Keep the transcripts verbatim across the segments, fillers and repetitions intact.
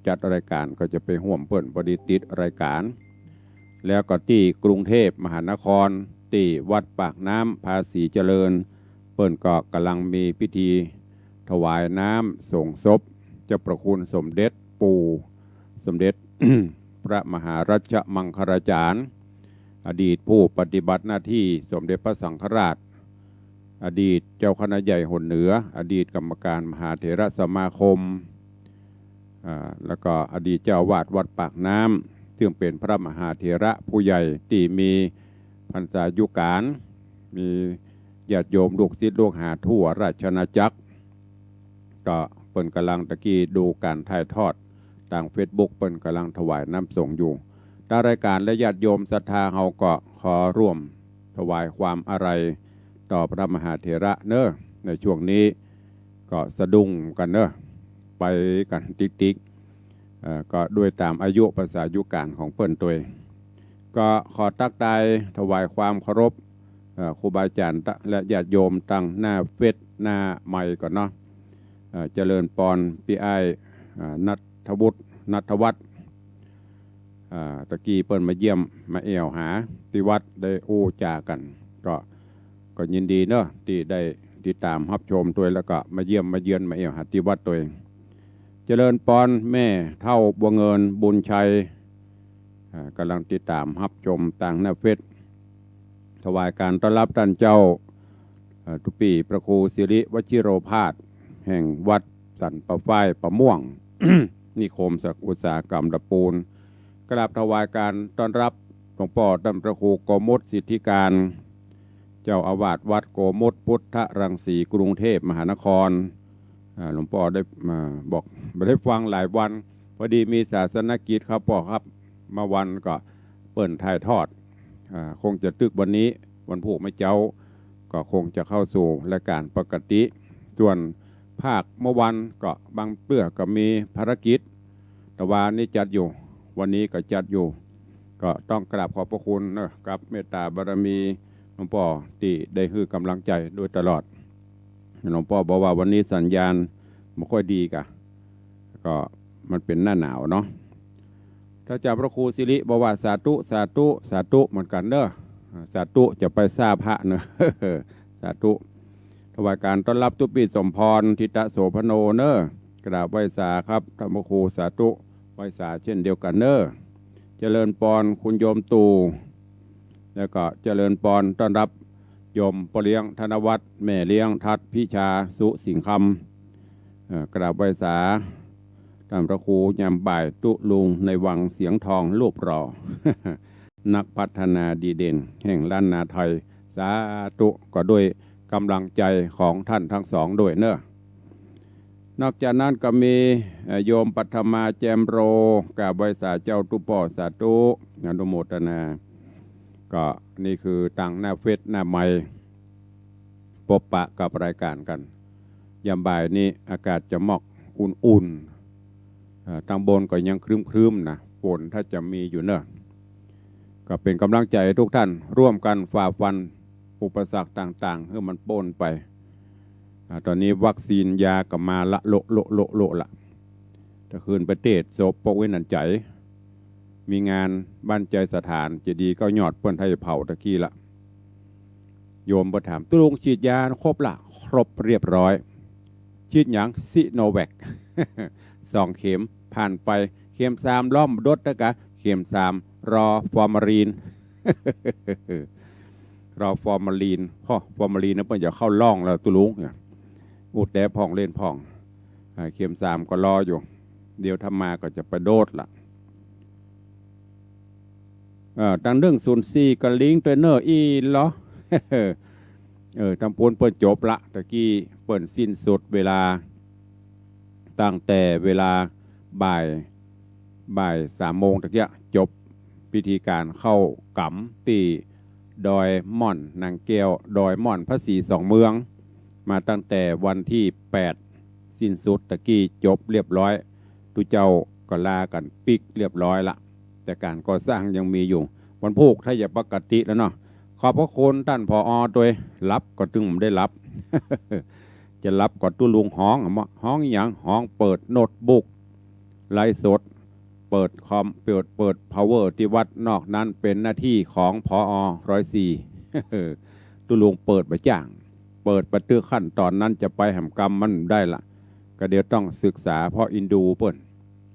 จัดรายก๋านก็จะไปฮ่วมเปิ้น ปอดีติดรายก๋าน แล้วก็ตี้กรุงเทพมหานคร ตี้วัดปากน้ำภาษีเจริญ เปิ้นก็ก่ำลังมีพิธีถวายน้ำสงฆ์ศพเจ้าประคุณสมเด็จปู่ สมเด็จ พระมหารัชมังคลาจารย์ อดีตผู้ปฏิบัติหน้าที่สมเด็จพระสังฆราช อดีตเจ้าคณะใหญ่หนเหนือ อดีตกรรมการมหาเถรสมาคม อ่า แล้วก็อดีตเจ้าอาวาสวัดปากน้ำ ซึ่งเป๋นพระมหาเถระผู้ใหญ่ตี้มีพรรษายุก๋าน มีญาติโยมลูกศิษย์ลูกหาทั่วราชอาณาจักร ก็เปิ้นก่ำลังตะกี้ดูก๋านถ่ายทอดตางเฟซบุ๊ก เปิ้นก่ำลังถวายน้ำสงฆ์อยู่ ตางรายก๋านและญาติโยมศรัทธาเฮาก็ขอร่วมถวายความอาลัยต่อพระมหาเถระเน้อ ในช่วงนี้ก็สะดุ้งกั๋นเน้อ ไปกั๋นติ๊กๆ เอ่อ ก็ด้วยต๋ามอายุพรรษายุก๋านของเปิ้นตวย ก็ขอตั๊กทายถวายความเคารพ เอ่อ ครูบาอาจ๋ารย์ตะ และญาติโยมตางหน้าเฟซหน้าไมค์ก่อนเนาะ เอ่อ เจริญปอนปี้อ้าย อ่า ณัฐวุฒิ ณัฐวัฒน์ อ่า ตะกี้เปิ้นมาเยี่ยมมาแอ่วหาตี้วัด ได้อู้จ๋ากั๋น ก็ ก็ยินดีเนาะตี้ได้ติดต๋ามฮับชมตวย แล้วก็มาเยี่ยมมาเยือนมาแอ่วหาตี้วัดตวย เจริญปอนแม่เฒ่าบัวเงินบุญชัย อ่า ก่ำลังติดต๋ามฮับชมตางหน้าเฟซ ถวายก๋านต้อนฮับต้านเจ้า เอ่อ ตุ๊ปี้พระครูสิริวชิโรภาส แห่งวัดสันป่าฝ้ายป่าม่วง นิคมอุตสาหกรรมตะปูน กราบถวายก๋านต้อนฮับหลวงป้อต้านพระครูโกมลสิทธิการ เจ้าอาวาสวัดโกมลพุทธรังสีกรุงเทพมหานคร อ่า หลวงป้อได้มาบอก บ่ได้ฟังหลายวัน พอดีมีศาสนกิจครับป้อครับ เมื่อวันก็เปิ้นถ่ายทอด อ่า คงจะตึกวันนี้ วันพูกเมื่อเจ๊า ก็คงจะเข้าสู่รายก๋านปกติ ส่วนภาคเมื่อวันก็บางเตื้อก็มีภารกิจ แต่วานี้จัดอยู่ วันนี้ก็จัดอยู่ ก็ต้องกราบขอบพระคุณเนาะ กับเมตตาบารมีหลวงป้อตี้ได้หื้อกำลังใจ๋โดยตลอด หลวงป้อบอกว่าวันนี้สัญญาณบ่ค่อยดีกะ ก็มันเป๋นหน้าหนาวเนาะ ถ้าเจ้าพระครูสิริบอกว่าสาธุ สาธุ สาธุเหมือนกั๋นเน้อ สาธุจะไปซ่าพระเน้อ สาธุ ถวายก๋านต้อนฮับตุ๊ปี้สมพร ธิตะโสภโณเน้อ กราบไหว้สาครับต้านพระครู สาธุ ไหว้สาเช่นเดียวกั๋นเน้อ เจริญปอนคุณโยมตู่ แล้วก็เจริญปอนต้อนฮับโยมป้อเลี้ยงธนวัฒน์ แม่เลี้ยงทัด พิชา สุสิงห์คำ เอ่อ กราบไหว้สาต้านพระครูยามบ่ายตุ๊ลุงในวังเสียงทองรูปหล่อ นักพัฒนาดีเด่นแห่งล้านนาไทย สาธุ ก็ด้วยกำลังใจ๋ของต้านตังสองด้วยเน้อ นอกจากนั้นก็มี เอ่อ โยมปัทมาแจ่มโร กราบไหว้สาเจ้าตุ๊ป้อ สาธุ อนุโมทนา ก็นี่คือตางหน้าเฟซหน้าไมค์ ปบปะกับรายก๋านกั๋น ยามบ่ายนี้อากาศจะหมอกอุ่นๆ เอ่อ ตางบนก็ยังครึ้มๆ นะ ฝนถ้าจะมีอยู่เน้อ ก็เป๋นกำลังใจ๋หื้อทุกท่านร่วมกั๋นฝ่าฟันอุปสรรคต่างๆ หื้อมันป๊นไป อ่า ต๋อนนี้วัคซีนยาก็มาละ โละ โละ โละ โละละ ถ้าคืนไปเตศน์ศพป้อเว้นอันใจ๋ มีงานบ้านใจ๋สถานเจดีย์เก้ายอดเปิ้นไท้เผาตะกี้ละ โยมก็ถาม ตุ๊ลุงฉีดยาครบละ ครบเรียบร้อย ฉีดหยัง ซิโนแวค สองเข็ม ผ่านไป เข็มสามล้อมดดแล้วกะ เข็มสามรอฟอร์มาลีน รอฟอร์มาลีน ฮอ ฟอร์มาลีนนะเปิ้นจะเข้าร่องแล้วตุ๊ลุงเนี่ย อู้แต๊พ่องเล่นพ่อง อ่า เข็มสามก็รออยู่ เดี๋ยวถ้ามาก็จะไปโดดละ เอ่อ ตางนึ่งศูนย์สี่ก็ลิงก์ตวยเน้ออี้ลอ เออ ตางปูนเปิ้นจบละ ตะกี้เปิ้นสิ้นสุดเวลา ตั้งแต่เวลาบ่าย บ่ายสามโมงตะกี้ จบพิธีก๋านเข้าก๋ำตี้ดอยม่อนนางแก้ว ดอยม่อนพระศรีสองเมือง มาตั้งแต่วันตี้แปด สิ้นสุดตะกี้จบเรียบร้อย ตุ๊เจ้าก็ลากั๋นปิ๊กเรียบร้อยละ แต่ก๋านก่อสร้างยังมีอยู่ วันพูกถ้าจะปกติแล้วเนาะ ขอบพระคุณต้าน ผอ ตวย หลับก็ตึงบ่ได้หลับ จะหลับก็ตุ๊ลุงฮ้องอะเมาะ ฮ้องหยัง ฮ้องเปิดโน้ตบุ๊ก ไลฟ์สด เปิดคอม เปิด เปิดพาวเวอร์ตี้วัด นอกนั้นเป๋นหน้าตี้ของ ผอ. ร้อยสี่ ตุ๊ลุงเปิดบ่จ้าง เปิดบ่ตึกขั้นต๋อนนั้น จะไปแหมกำมันได้ละ ก็เดี๋ยวต้องศึกษา เพราะเอ็นดูเปิ้น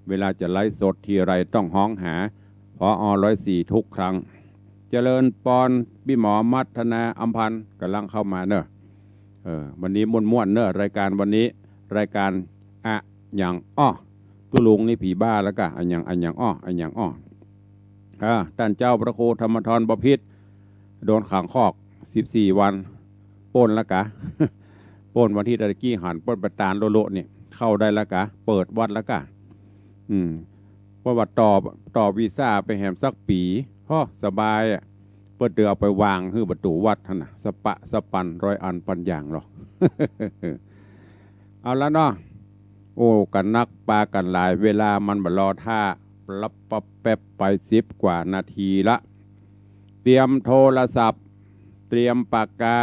เวลาจะไลฟ์สดทีไรต้องฮ้องหา ผอ. ร้อยสี่ ทุกครั้ง เจริญปอน ปี้หมอมัทนาอำพันธ์ ก่ำลังเข้ามาเน่อ เออ วันนี้ม่วนๆ เน่อ รายการวันนี้ รายการอะหยังอ้อ ตุ๊ลุงนี่ผีบ้าแล้วกะ อะหยัง อะหยังอ้อ อะหยังอ้อ อ่า ต้านเจ้าพระครูธรรมธร บ่ผิด โดนขังคอก สิบสี่ วัน ป๊นแล้วกะ ป๊นวันตี้ตะกี้หัน ป๊นไปตานโละๆ นี่ เข้าได้แล้วกะ เปิดวัดแล้วกะ อืม เพราะว่าต่อ ต่อวีซ่าไปแหมสักปี๋ ฮอ สบายอะ เปิ้นเตียวเอาไปวางหื้อประตู๋วัดหั้นน่ะ สะปะสะปันร้อยอันปันอย่างหรอ เอาละเนาะ โอ้ กั๋นนักปากั๋นหลาย เวลามันบ่รอท่า ปรับปับแป๊บไป สิบกว่านาทีละ เตรียมโทรศัพท์ เตรียมปากกา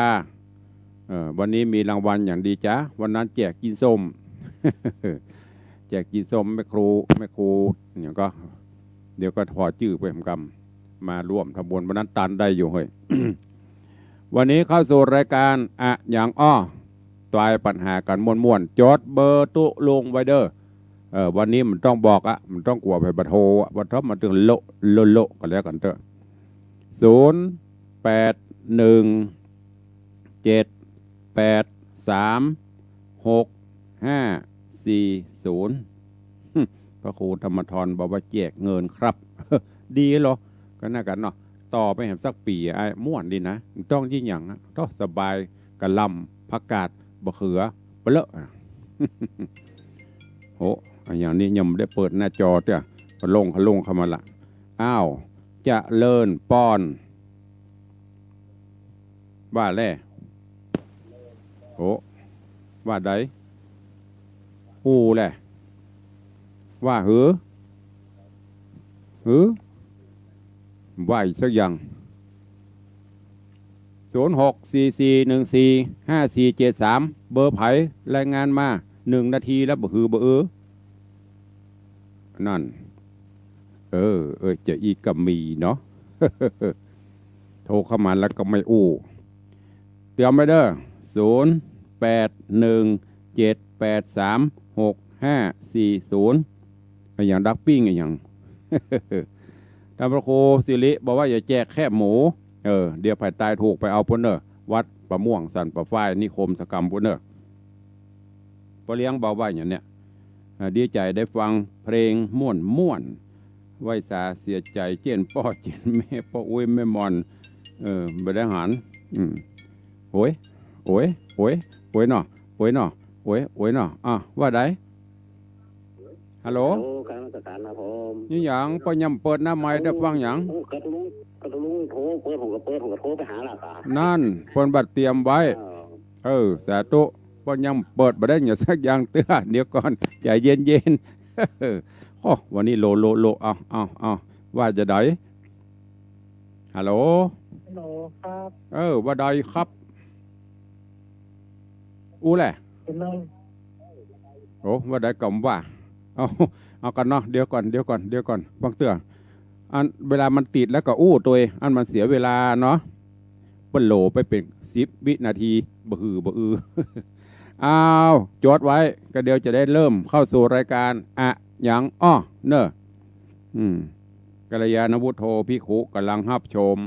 เออ วันนี้มีรางวัลอย่างดีจ๊ะ วันนั้นแจกกินส้ม แจกกินส้มแม่ครู แม่ครูหยังก็ เดี๋ยวก็ผ่อจื้อไปแหมกำ มาร่วมทำบุญ วันนั้นตันได้อยู่เฮ้ย วันนี้เข้าสู่รายการอะหยังอ้อ ตายปัญหากั๋นม่วนๆ จดเบอร์ตุ๊ลุงไว้เด้อ เออ วันนี้มันต้องบอกอะ มันต้องกั๋วไปบ่โทรอะ บ่โทรมาตึงโละโละโละ ก็แล้วกั๋นเต๊อะ ศูนย์ แปด หนึ่ง เจ็ด แปด สาม หก ห้า สี่ ศูนย์ พระครูธรรมธรบอกว่าแจกเงินครับ ดีเหรอ ก็น่ากั๋นเนาะ ต่อไปแหมสักปี๋อะ อ้าย ม่วนดีนะ บ่ต้องยิ่งหยังอะ โธ่ สบาย กะหล่ำ ผักกาด บ่าเขือ ไปเลอะอะ โห อะหยังนี่ยังบ่ได้เปิดหน้าจอเต๊อะ ขะลงขะลงเข้ามาละ อ้าว เจริญปอน ว่าแล โอ้ ว่าใด อู้แล ว่าหือ หือ ว่าอีกสักอย่าง ศูนย์ หก สี่ สี่ หนึ่ง สี่ ห้า สี่ เจ็ด สาม เบอร์ใผ รายงานมา หนึ่งนาทีแล้ว บ่หือบ่อือ นั่น เออ เออ จะอี้กะมีเนาะ โทรเข้ามาแล้วก็ไม่อู้ เตรียมไว้เด้อ ศูนย์ แปด หนึ่ง เจ็ด แปด สาม หก ห้า สี่ ศูนย์ อะหยังดักปิ้งอะหยัง ท่านพระครูสิริบอกว่าอย่าแจกแคบหมู เออ เดี๋ยวใผตายถูกไปเอาปู้นเน่อ วัดป่าม่วงสันป่าฝ้ายนิคมอุตสาหกรรมปู้นเน่อ ป้อเลี้ยงบอกว่าอย่างเนี้ย อ่า ดีใจ๋ได้ฟังเพลงม่วนๆ ไหว้สาเสียใจ๋เจียนป้อเจียนแม่ ป้ออุ๊ยแม่หม่อน เออ บ่ได้หัน อืม โอ๊ย โอ๊ย โอ๊ย โอ๊ยเนาะ โอ๊ยเนาะ โอ๊ย โอ๊ยเนาะ อ่ะ ว่าใด ฮัลโหล ฮัลโหล กราบนมัสการครับผม นี่หยัง ป้อยังบ่เปิดหน้าไมค์ได้ฟังหยัง โอ้ กระทุ้ง กระทุ้งโทร เปิดผมก็เปิด ผมก็โทรไปหาละกะ นั่น เปิ้นบัดเตรียมไว้ เออ เออ สาธุ เปิ้นยังเปิดบ่ได้หยังสักอย่างเตื้อ เดี๋ยวก่อน ใจ๋เย็นๆ โอ้ วันนี้โล โล โล เอา เอา เอา ว่าจะใด ฮัลโหล ฮัลโหลครับ เออ ว่าใดครับ อู้แล เป็นไร โอ้ ว่าใดก็ว่า เอา เอากั๋นเนาะ เดี๋ยวก่อน เดี๋ยวก่อน เดี๋ยวก่อน ฟังเตื้อ อันเวลามันติดแล้วก็อู้ตวย อันมันเสียเวลาเนาะ เปิ้นโหลไปเป๋นสิบวินาที บ่หือบ่อือ อ้าว จดไว้ ก็เดี๋ยวจะได้เริ่มเข้าสู่รายการอะหยังอ้อ เน่อ อืม กัลยาณวุฒโธภิกขุก๋ำลังฮับชม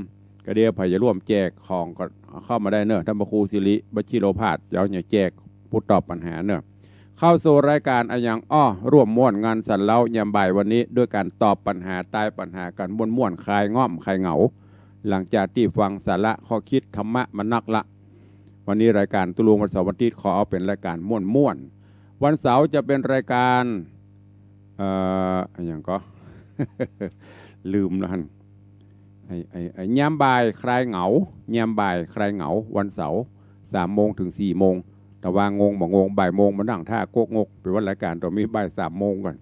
ก็เดี๋ยวใผจะร่วมแจกของก็เข้ามาได้เน่อ ท่านพระครูสิริ วชิโรภาส เจ้าเนี่ยแจกผู้ตอบปัญหาเน่อ เข้าสู่รายการอะหยังอ้อ ร่วมม่วนงานสันเล้ายามบ่ายวันนี้ ด้วยการตอบปัญหา ตายปัญหากั๋นม่วนๆ คลายง่อมคลายเหงา หลังจากตี้ฟังสาระข้อคิดธรรมะมานักละ วันนี้รายการตุ๊ลุงวันเสาร์วันอาทิตย์ขอเอาเป๋นรายการม่วนๆ วันเสาร์จะเป๋นรายการ เอ่อ อะหยังก็ ลืมแล้วหั้น ไอ้ ไอ้ ไอ้ ยามบ่ายคลายเหงา ยามบ่ายคลายเหงา วันเสาร์ สามโมงเถิงสี่โมง แต่ว่างงบ่งง บ่ายโมงมานั่งท่ากกงก เป๋นวันรายการต้องมีบ่ายสามโมงก่อน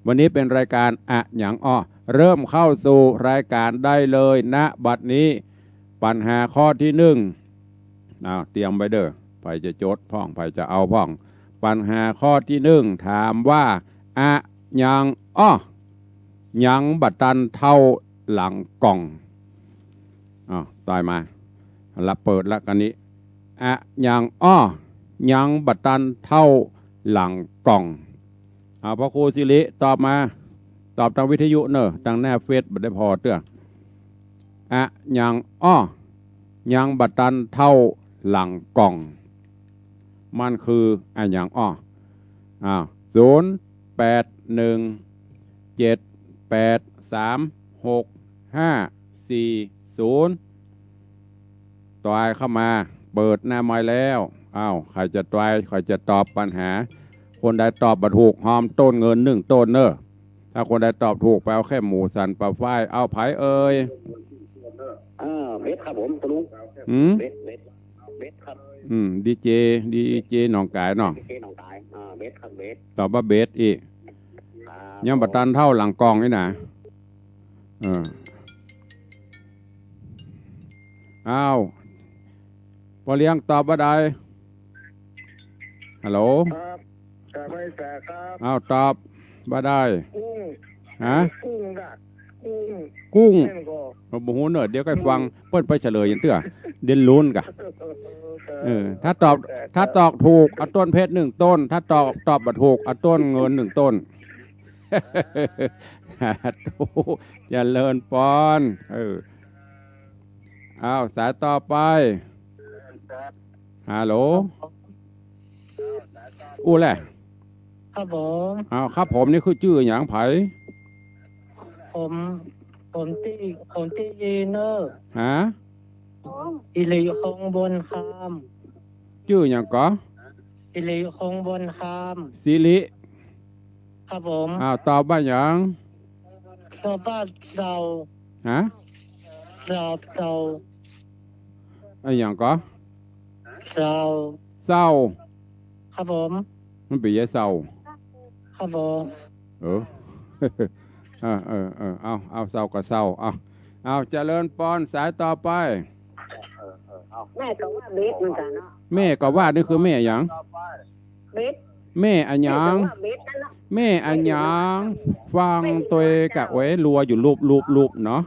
วันนี้เป๋นรายการอะหยังอ้อ เริ่มเข้าสู่รายการได้เลย ณ บัดนี้ ปัญหาข้อตี้หนึ่ง อ้าว เตรียมไว้เด้อ ใผจะจดพ่อง ใผจะเอาพ่อง ปัญหาข้อตี้หนึ่ง ถามว่า อะหยัง อ้อ ยังบ่ตันเต้าหลังก่อง อ้าว ต่อมา ละเปิดละกั๋นนี้ อะ ยัง อ้อ ยังบ่ตันเต้าหลังก่อง เอา พระครูสิริตอบมา ตอบตางวิทยุเน่อ ตางหน้าเฟซบ่ได้ผ่อเตื้อ อะ ยัง อ้อ ยังบ่ตันเต้าหลังก่อง มันคืออะหยังอ้อ อ้าว ศูนย์ แปด หนึ่ง เจ็ด แปด สาม หก ห้า สี่ ศูนย์ ตวายเข้ามา เปิดหน้าไมค์แล้ว อ้าว ใผจะตวาย ใผจะตอบปัญหา คนใดตอบบ่ถูก ฮอมต้นเงินหนึ่งต้นเน่อ ถ้าคนใดตอบถูก ไปเอาแค่หมูสันปลาฝ้าย เอาใผเอ่ย อ่า เบสครับผม ตะลุง หืม เบส เบส เบสครับ อืม ดีเจ ดีเจหนองก๋ายเนาะ ดีเจหนองก๋าย อ่า เบสครับ เบส ตอบว่าเบสอี้ ครับ ยังบ่ตันเต้าหลังก่องอี้นะ เออ อ้าว ป้อเลี้ยงตอบบ่าใด ฮัลโหล ครับ กะบ่าใดครับ อ้าว ตอบบ่าใด กุ้ง ฮะ กุ้งนะ กุ้ง กุ้ง แม่นก่อ เออ บ่ฮู้เน่อ เดี๋ยวก่อยฟัง เปิ้นไปเฉลยหยังเตื้อ เดี๋ยวลุ้นก่ะ เออ ถ้าตอบ ถ้าตอบถูก เอาต้นเพชรหนึ่งต้น ถ้าตอบ ตอบบ่ถูก เอาต้นเงินหนึ่งต้น สาธุ เจริญปอน เออ อ้าว สายต่อไป ฮัลโหล อู้แหละ ครับผม อ้าว ครับผมนี่คือจื้อหยัง ใผ ผม ผมตี้ ผมตี้ยีเนอร์ ฮะ สิริคงบุญคำ จื้อหยังก่อ สิริคงบุญคำ สิริ ครับผม อ้าว ตอบว่าหยัง ตอบว่าเศร้า ฮะ เศร้า เศร้า อะหยังก่อ เศร้า เศร้า ครับผม มันเป๋นใยเศร้า ครับผม เออ เออ เออ เออ เอา เอา เศร้าก็เศร้า เอา เอา เจริญปอน สายต่อไป แม่ก็ว่าเบสเหมือนกั๋นเนาะ แม่ก็ว่านี่คือแม่หยัง เบส แม่อะหยัง แม่ก็ว่าเบสนั่นเนาะ แม่อะหยัง ฟังตวยกะ โอ้ย รัวอยู่ลุบลุบลุบเนาะ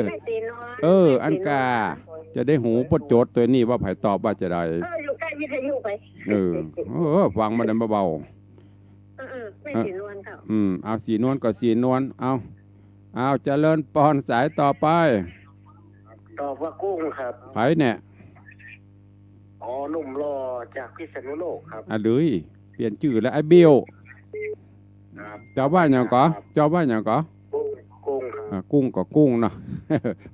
แม่ศรีนวล เออ อันกา จะได้ฮู้ปดจดตวยนี่ว่าใผตอบว่าจะใด เออ อยู่ใก้วิทยุไป เออ เออ ฟังมาได้เบาๆ เออ เออ แม่ศรีนวลค่ะ อืม เอา ศรีนวลก็ศรีนวล เอา เอา เจริญปอน สายต่อไป ตอบว่ากุ้งครับ ใผเนี่ย อ๋อ หนุ่มหล่อจากพิษณุโลกครับ อะ เดี๋ยว เปลี่ยนจื้อแล้ว ไอ้เบี้ยว ครับ เจ้าว่าหยังก่อ เจ้าว่าหยังก่อ กุ้ง กุ้งครับ อ่ะ กุ้งก็กุ้งเนาะ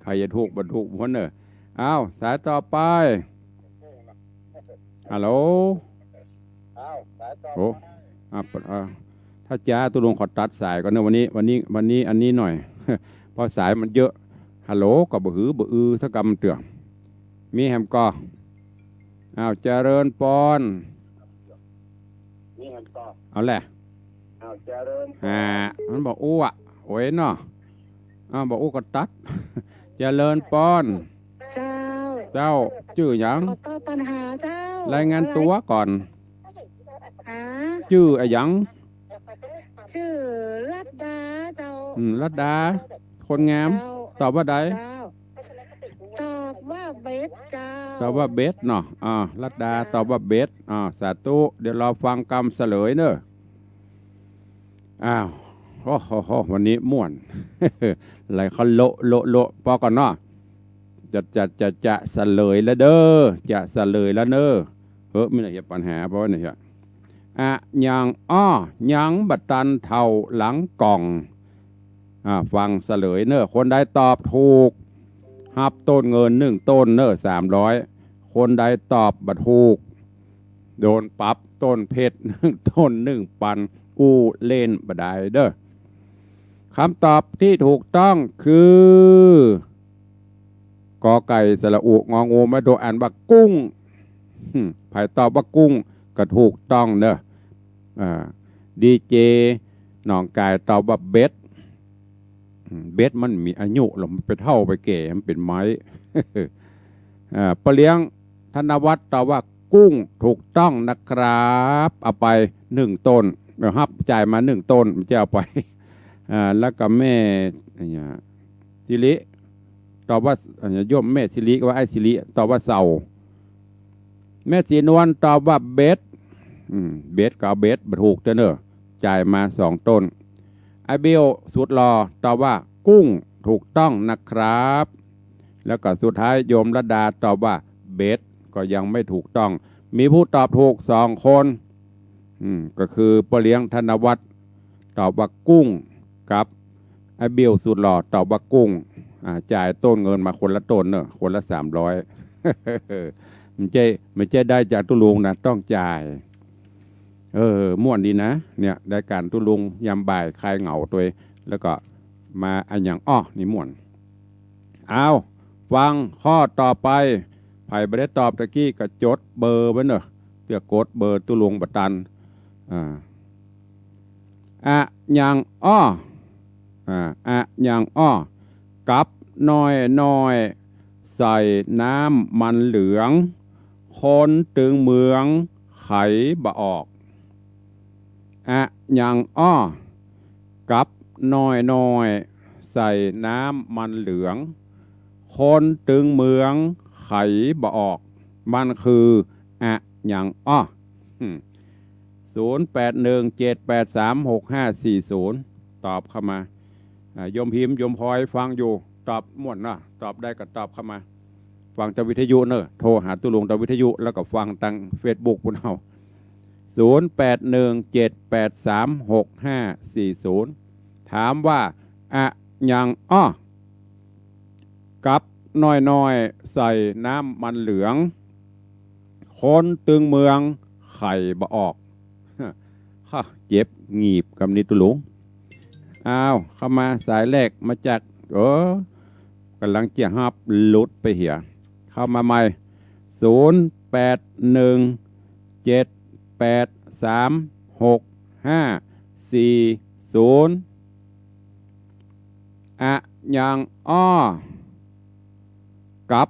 ใผจะถูกบ่ถูกหัวเน่อ เอา สายต่อไป ฮัลโหล อ้าว สายต่อไป โอ้ อ่ะ อ่ะ ถ้าจ๊ะ ตกลงขอตัดสายก่อนเน่อ วันนี้ วันนี้ วันนี้อันนี้หน่อย เพราะสายมันเยอะ ฮัลโหล ก็บ่หือบ่อือสักกำเตื้อ มีแหมก่อ อ้าว เจริญปอน มีแหมก่อ เอาแหละ อ้าว เจริญปอน ฮะ มันบ่อู้อะ โอ้ยเนาะ อ้าว บ่อู้ก็ตัด เจริญปอน เจ้า เจ้า จื้อหยัง ขอตอบปัญหาเจ้า รายงานตั๋วก่อน ฮะ จื้ออะหยัง จื้อลัดดาเจ้า อืม ลัดดา คนงาม เจ้า ตอบว่าใด เจ้า ตอบว่าเบสเจ้า ตอบว่าเบสเนาะ อ่า ลัดดา ตอบว่าเบส อ่า สาธุ เดี๋ยวรอฟังกำเฉลยเน่อ อ้าว โอ้โห วันนี้ม่วน ไหลเขาโละ โละ โละ ปอก่อนเนาะ จะ จะ จะ จะเฉลยแล้วเด้อ จะเฉลยแล้วเน่อ เฮ้อ มีอะไรจะปัญหา เพราะว่าเนี่ย อะหยัง อ้อ ยังบ่ตันเต้าหลังก่อง อ่า ฟังเฉลยเน่อ คนใดตอบถูก ฮับต้นเงินหนึ่งต้นเน่อ สามร้อย คนใดตอบบ่ถูก โดนปรับต้นเพชรหนึ่งต้นหนึ่งปัน อู้เล่นบ่ได้เด้อ คำตอบตี้ถูกต้องคือ กอไก่ สระอุ งองู ไม้โท อ่านว่ากุ้ง หึ่ม ใผตอบว่ากุ้ง ก็ถูกต้องเน่อ อ่า ดีเจ หนองก๋าย ตอบว่าเบส อืม เบสมันมีอายุแล้ว มันไปเฒ่าไปแก่ มันเป๋นไม้ อ่า ป้อเลี้ยง ธนวัฒน์ ตอบว่ากุ้ง ถูกต้องนะครับ เอาไปหนึ่งต้น เออ ฮับจ่ายมาหนึ่งต้น มันจะเอาไป อ่า แล้วก็แม่ เนี่ย สิริ ตอบว่า อ่า โยมแม่สิริ ว่าอ้ายสิริ ตอบว่าเสา แม่ศรีนวลตอบว่าเบ็ด อืม เบ็ดก็เอาเบ็ด บ่ถูกเต๊อะเน่อ จ่ายมาสองต้น ไอ้เบลสุดหล่อตอบว่ากุ้ง ถูกต้องนะครับ แล้วก็สุดท้ายโยมรัตดาตอบว่าเบ็ด ก็ยังไม่ถูกต้อง มีผู้ตอบถูกสองคน อืม ก็คือป้อเลี้ยงธนวัฒน์ตอบว่ากุ้ง กับไอ้เบลสุดหล่อตอบว่ากุ้ง อ่า จ่ายต้นเงินมาคนละต้นเน่อ คนละสามร้อย มันใจ้ มันใจ้ได้จากตุ๊ลุงนะ ต้องจ่าย เออ ม่วนดีนะ เนี่ย รายก๋านตุ๊ลุงยามบ่ายคลายเหงาตวย แล้วก็มาอะหยังอ้อ นี่ม่วน อ้าว ฟังข้อต่อไป ใผบ่ได้ตอบตะกี้ก็จดเบอร์ไว้เน่อ เตื้อกดเบอร์ตุ๊ลุงบ่ตัน อ่า อะหยังอ้อ อ่า อะหยังอ้อ กับน้อยๆ ใส่น้ำมันเหลือง คนตึงเมืองไขบ่ออก อะหยังอ้อ กับน้อยๆ ใส่น้ำมันเหลือง คนตึงเมืองไขบ่ออก มันคืออะหยังอ้อ อืม ศูนย์แปดหนึ่งเจ็ดแปดสามหกห้าสี่ศูนย์ ตอบเข้ามา อ่า โยมพิมพ์ โยมพลอยฟังอยู่ ตอบม่วนเนาะ ตอบได้ก็ตอบเข้ามา ฟังตางวิทยุเน่อ โทรหาตุ๊ลุงตางวิทยุ แล้วก็ฟังตางเฟซบุ๊กปู้นเอา ศูนย์แปดหนึ่งเจ็ดแปดสามหกห้าสี่ศูนย์ ถามว่า อะหยังอ้อ กับน้อยๆ ใส่น้ำมันเหลือง คนตึงเมืองไขบ่ออก ฮะ เจ็บหงีบกำนี้ตุ๊ลุง อ้าว เข้ามาสายแรกมาจาก เออ ก่ำลังจะฮับหลุดไปเหีย เข้ามาใหม่ ศูนย์แปดหนึ่งเจ็ดแปดสามหกห้าสี่ศูนย์ อะหยังอ้อ กับ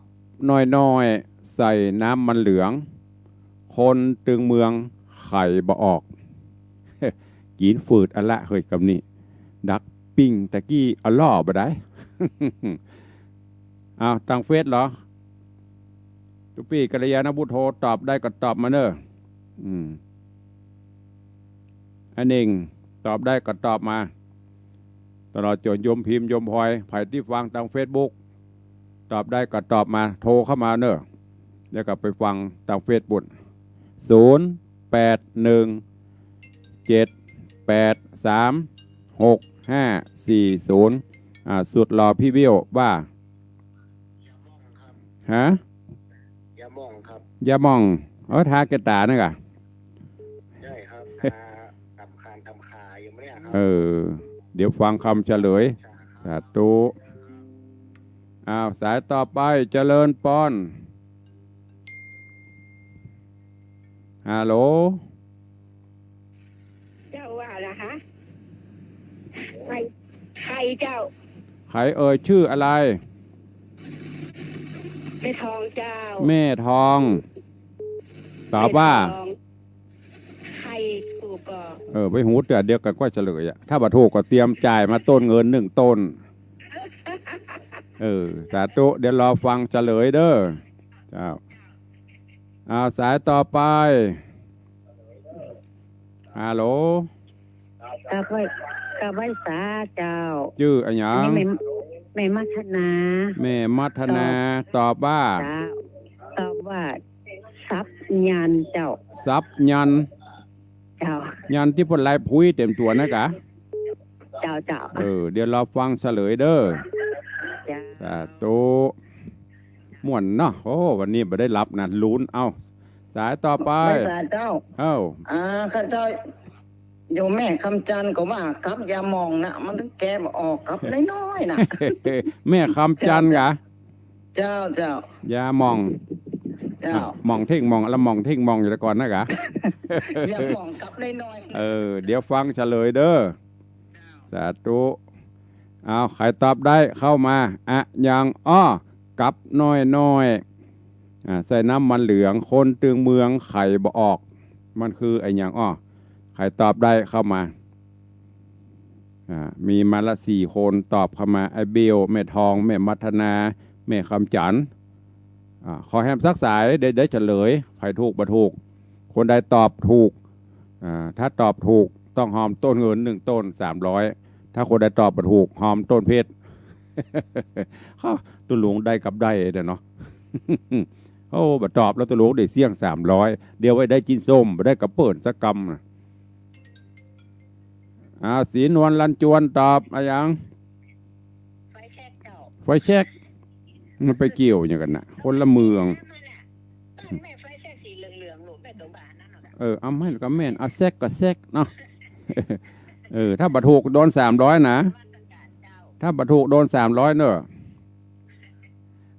น้อยๆ ใส่น้ำมันเหลือง คนตึงเมืองไขบ่ออก กิ๋นฝืดอะละเฮ้ยกำนี้ ดักปิ้งตะกี้อะล่อบ่ได้ อ้าว ตางเฟซเหรอ ตุ๊ปี้กัลยาณบุตโธ ตอบได้ก็ตอบมาเน่อ อืม อันหนึ่ง ตอบได้ก็ตอบมา ตลอดจ๋นโยมพิมพ์ โยมพลอย ใผตี้ฟังตางเฟซบุ๊ก ตอบได้ก็ตอบมา โทรเข้ามาเน่อ แล้วก็ไปฟังตางเฟซบุ๊ก ศูนย์แปดหนึ่งเจ็ดแปดสามหกห้าสี่ศูนย์ อ่า สุดหล่อพี่เบี้ยวว่า ฮะ ยาหม่องครับ ยาหม่อง เออ ทาแก่ต๋านั่นก่ะ ใช่ครับ ทาต๋ามคานต๋ามขาอยู่เนี่ยครับ เออ เดี๋ยวฟังกำเฉลย สาธุ อ้าว สายต่อไป เจริญปอน ฮัลโหล เจ้าว่าละฮะ ใคร ใครเจ้า ใครเอ่ย ชื่ออะไร แม่ทองเจ้า แม่ทอง ตอบว่า แม่ทอง ใครถูกก็ เออ ไปฮู้เตื้อเดียวกั๋นก็เฉลยอะ ถ้าบ่ถูกก็เตรียมจ่ายมาต้นเงินหนึ่งต้น เออ สาธุ เดี๋ยวรอฟังเฉลยเด้อ เจ้า อ้าว สายต่อไป ฮัลโหล กราบไหว้ กราบไหว้สาเจ้า จื้ออะหยัง อันนี้แม่ แม่มัทนา แม่มัทนา ตอบ ตอบว่า เจ้า ตอบว่า สับยันเจ้า สับยัน เจ้า ยันตี้เปิ้นลายผุยเต็มตั๋วนะกะ เจ้า เจ้า เออ เดี๋ยวรอฟังเฉลยเด้อ เจ้า สาธุ ม่วนเนาะ โอ้ วันนี้บ่ได้หลับนะ ลุ้น เอ้า สายต่อไป ไหว้สาเจ้า เอ้า อ่า ข้าเจ้า โยมแม่คำจันทร์ก็ว่ากับยาหม่องนะ มันตึงแกะบ่ออก กับน้อยๆ นะ แม่คำจันทร์กะ เจ้า เจ้า ยาหม่อง เจ้า อ่ะ หม่องเท่งหม่อง ละหม่องเท่งหม่องอยู่แต่ก่อนนะกะ ยาหม่องกับน้อยๆ เออ เดี๋ยวฟังเฉลยเด้อ สาธุ เอา ใผตอบได้เข้ามา อะหยังอ้อ กับน้อยๆ อ่า ใส่น้ำมันเหลือง คนตึงเมืองไขบ่ออก มันคืออะหยังอ้อ ใผตอบได้เข้ามา อ่า มีมาละสี่คนตอบเข้ามา ไอ้เบล แม่ทอง แม่มัทนา แม่คำจั๋น อ่า ขอแหมสักสาย ได้ ได้เฉลย ใผถูกบ่ถูก คนใดตอบถูก อ่า ถ้าตอบถูกต้องฮอมต้นเงินหนึ่งต้น สามร้อย ถ้าคนใดตอบบ่ถูก ฮอมต้นเพชร เขา ตุ๊ลุงได้กับได้เด้อเนาะ โอ้ บ่ตอบแล้วตุ๊ลุงได้เสี้ยง สามร้อย เดี๋ยวไว้ได้กิ๋นส้ม บ่ได้กระเปิ้นสักกำนะ อ่า ศรีนวล ลันจวน ตอบอะหยัง ไฟแช็กเจ้า ไฟแช็ก มันไปเกี่ยวหยังกั๋นนะ คนละเมือง เออ แม่ไฟแช็กสีเหลืองๆ ลูก แม่ต๋วบ่าอันนั้นน่ะ เออ เอาไม่ก็แม่น เอาแช็กก็แช็กเนาะ เออ ถ้าบ่ถูกโดน สามร้อย นะ ถ้าบ่ถูกโดน สามร้อย เนอะ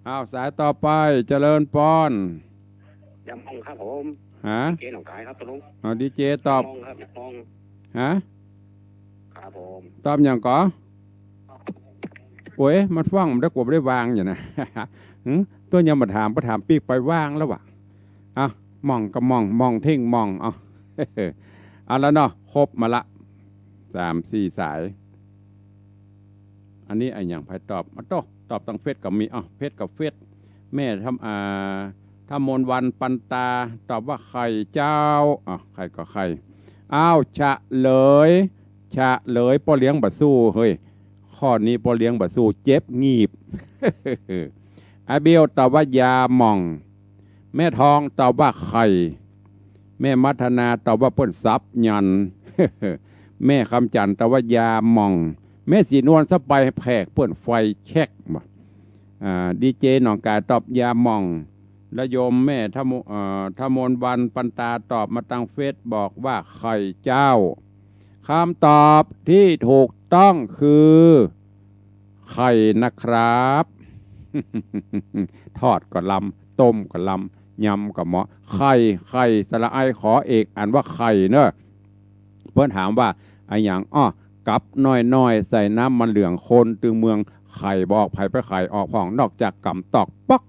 อ้าว สายต่อไป เจริญปอน ยามมองครับผม ฮะ ดีเจหนองคายครับตุ๊ลุง เอา ดีเจ ตอบ ยามมองครับ ยามมอง ฮะ ครับผม ตอบหยังก่อ โอ้ย มันฟังมันได้กว่าบ่ได้วางอยู่นะ หึ ตัวยามมาถาม พอถามปิ๊กไปวางแล้ววะ อ่ะ มองก็มอง มองทิ้งมอง เอา เอาละเนาะ ครบมาละ สามสี่สาย อันนี้อะหยัง ใผตอบ มาโต้ ตอบตางเฟซก็มี อ้าว เฟซกับเฟซ แม่ทำ อ่า ทมนต์วัน ปันตา ตอบว่าไข่เจ้า อ้าว ไข่ก็ไข่ อ้าว เฉลย เฉลย ป้อเลี้ยงบ่สู้ เฮ้ย ข้อนี้ป้อเลี้ยงบ่สู้ เจ็บหงีบ อาเบลตอบว่ายาหม่อง แม่ทองตอบว่าไข่ แม่มัทนาตอบว่าเปิ้นสับยัน แม่คำจั๋นตอบว่ายาหม่อง แม่ศรีนวลสะไปแผกเปิ้นไฟแช็กว่ะ อ่า ดีเจหนองคายตอบยาหม่อง และโยมแม่ทะโม เอ่อ ทมนต์วัน ปันตา ตอบมาตางเฟซบอกว่าไข่เจ้า คำตอบที่ถูกต้องคือ ไข่นะครับ ทอดก็ลำ ต้มก็ลำ ยำก็เหมาะ ไข่ ไข่ สระไอ ขอเอก อ่านว่าไข่เนอะ เปิ้นถามว่า อะหยัง อ้อ กับน้อยๆ ใส่น้ำมันเหลือง คนตึงเมือง ไข่บ่ออก ใผไปไข่ออกพ่อง นอกจากก๋ำตอกป๊อก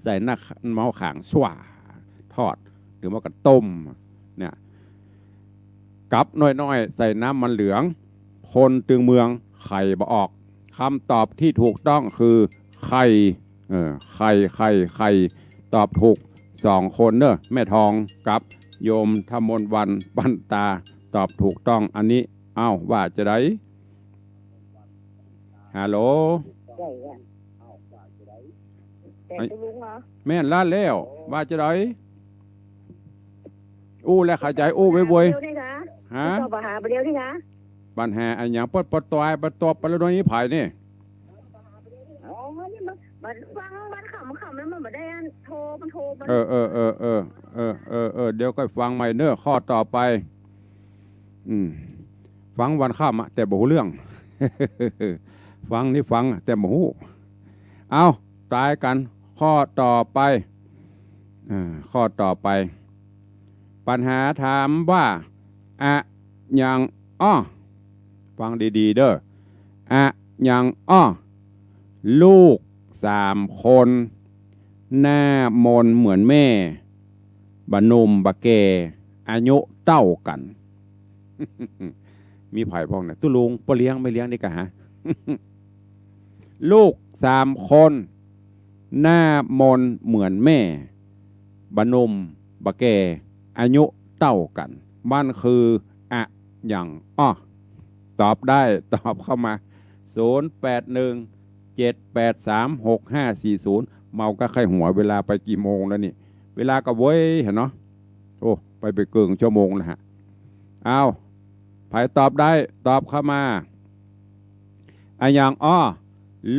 ใส่น้ำเมาขาง สั่ว ทอด หรือว่าก็ต้ม เนี่ย กับน้อยๆ ใส่น้ำมันเหลือง คนตึงเมือง ไข่บ่ออก คำตอบที่ถูกต้องคือ ไข่ เออ ไข่ ไข่ ไข่ ตอบถูกสองคนเนอะ แม่ทองกับโยมทมนต์วัน ปันตา ตอบถูกต้อง อันนี้ เอ้า ว่าจะได ฮัลโหล ใช่อะ แต่ตุ๊ลุงเหรอ แม่นละแล้ว ว่าจะได อู้แล้วเข้าใจ๋อู้เว้ยเว้ย เดี๋ยวนี่คะ ฮะ เจ้าปัญหาไปเดี๋ยวนี่คะ ปัญหาอะหยัง ปดปดตอย ปดตบ ปดแล้วโดนนี้ไผนี่ อ๋อ นี่มัน มันฟังวันค่ำ ค่ำแล้วมันบ่ได้อันโทร มันโทร มัน เออ เออ เออ เออ เออ เออ เออ เดี๋ยวก็ฟังใหม่เนอะ ข้อต่อไป อืม ฟังวันค่ำอะ แต่บ่ฮู้เรื่อง ฟังนี่ฟังอะ แต่บ่ฮู้ เอา ตายกั๋น ข้อต่อไป อ่า ข้อต่อไป ปัญหาถามว่า อะหยังอ้อ ฟังดีๆ เด้อ อะหยังอ้อ ลูกสามคน หน้ามนเหมือนแม่ บ่หนุ่มบ่แก่ อายุเต้ากั๋น มีไผพ่องเนี่ย ตุ๊ลุง ป้อเลี้ยง แม่เลี้ยงนี่กะฮะ ลูกสามคน หน้ามนเหมือนแม่ บ่หนุ่มบ่แก่ อายุเต้ากั๋น มันคืออะหยังอ้อ ตอบได้ ตอบเข้ามา ศูนย์แปดหนึ่ง เจ็ดแปดสาม หกห้าสี่ศูนย์ เมาก็ไข้หัว เวลาไปกี่โมงแล้วนี่ เวลาก็เว้ย หันเนาะ โอ้ ไปไปเกิ่งชั่วโมงแล้วฮะ เอา ไผตอบได้ ตอบเข้ามา อะหยังอ้อ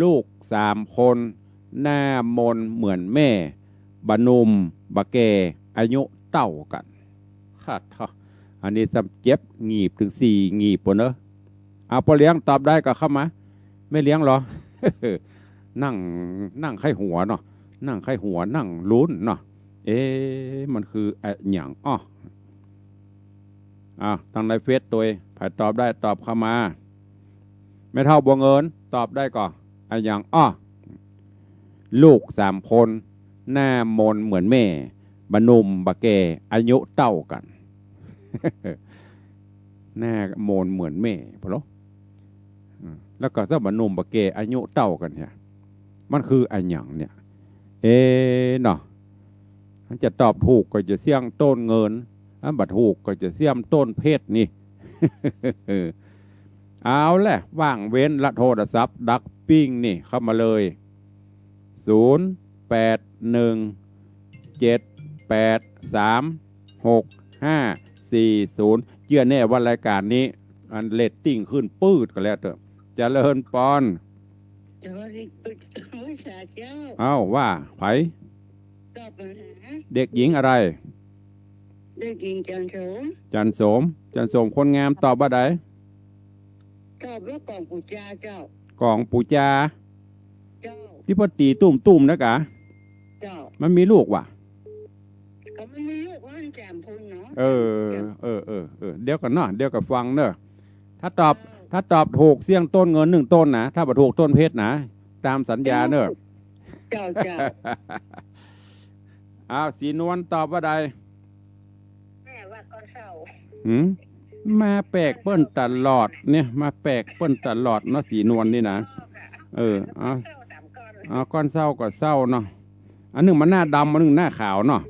ลูกสามคน หน้ามนเหมือนแม่ บ่หนุ่มบ่แก่ อายุเต้ากั๋น ค่ะ อันนี้ซ้ำเจ็บหงีบเถิงสี่หงีบปู้นเนอะ เอา ป้อเลี้ยงตอบได้ก็เข้ามา แม่เลี้ยงเหรอ นั่ง นั่งไข้หัวเนาะ นั่งไข้หัว นั่งลุ้นเนาะ เอ๊ะ มันคืออะหยังอ้อ อ่ะ ตางในเฟซตวย ไผตอบได้ตอบเข้ามา แม่เฒ่าบัวเงิน ตอบได้ก่อ อะหยังอ้อ ลูกสามคน หน้ามนเหมือนแม่ บ่หนุ่มบ่แก่ อายุเต้ากั๋น หน้ามนเหมือนแม่ พอเหรอ อืม แล้วก็ถ้าบ่าหนุ่มบ่าแก่อายุเต้ากั๋นเนี่ย มันคืออะหยังเนี่ย เอ๊ะเนาะ มันจะตอบถูกก็จะเสี้ยงต้นเงิน อันบ่ถูกก็จะเสี้ยงต้นเพชรนี่ เอาแหละ ว่างเว้นละโทรศัพท์ดักปิ้งนี่เข้ามาเลย ศูนย์ แปด หนึ่ง เจ็ด แปด สาม หก ห้า สี่ ศูนย์ เจื้อแน่ว่ารายก๋านนี้ อันเรตติ้งขึ้นปื๊ดก็แล้วเต๊อะ เจริญปอน เจริญปอน เจ้า เอ้า ว่าใผ ตอบปัญหา เด็กหญิงอะไร เด็กหญิงจันโสม จันโสม จันโสมคนงาม ตอบบ่าใด ตอบว่ากองปู๋จาเจ้า กองปู๋จา เจ้า ตี้เปิ้นตี๋ตุ้มๆ นะก๋า เจ้า มันมีลูกว่ะ ก็มันมีลูกมันแจ่มพูนเนาะ เออ เจ้า เออ เออ เออ เดี๋ยวก่อนเนาะ เดี๋ยวก่อนฟังเนาะ ถ้าตอบ เจ้า ถ้าตอบถูกเสี้ยงต้นเงินหนึ่งต้นนะ ถ้าบ่ถูกต้นเพชรนะ ต๋ามสัญญาเนาะ เจ้า เจ้า อ้าว ศรีนวลตอบบ่าใด แม่ว่าก้อนเศร้า หืม มาแปลกเปิ้นตลอดเนี่ย มาแปลกเปิ้นตลอดเนาะ ศรีนวลนี่นะ เออ เอา เอาก้อนเศร้าก็เศร้าเนาะ อันหนึ่งมันหน้าดำ อันหนึ่งหน้าขาวเนาะ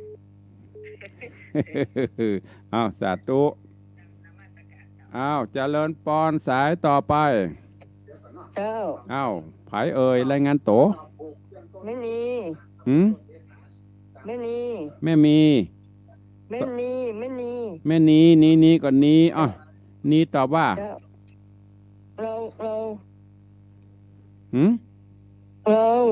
เอา สาธุ เอา เจริญปอน สายต่อไป เจ้า เอา ใผเอ่ย รายงานตั๋ว แม่นี หืม แม่นี แม่มี แม่นี แม่นี แม่นี นี นีก็นี อ้าว นีตอบว่า เจ้า ลอง ลอง หืม ลอง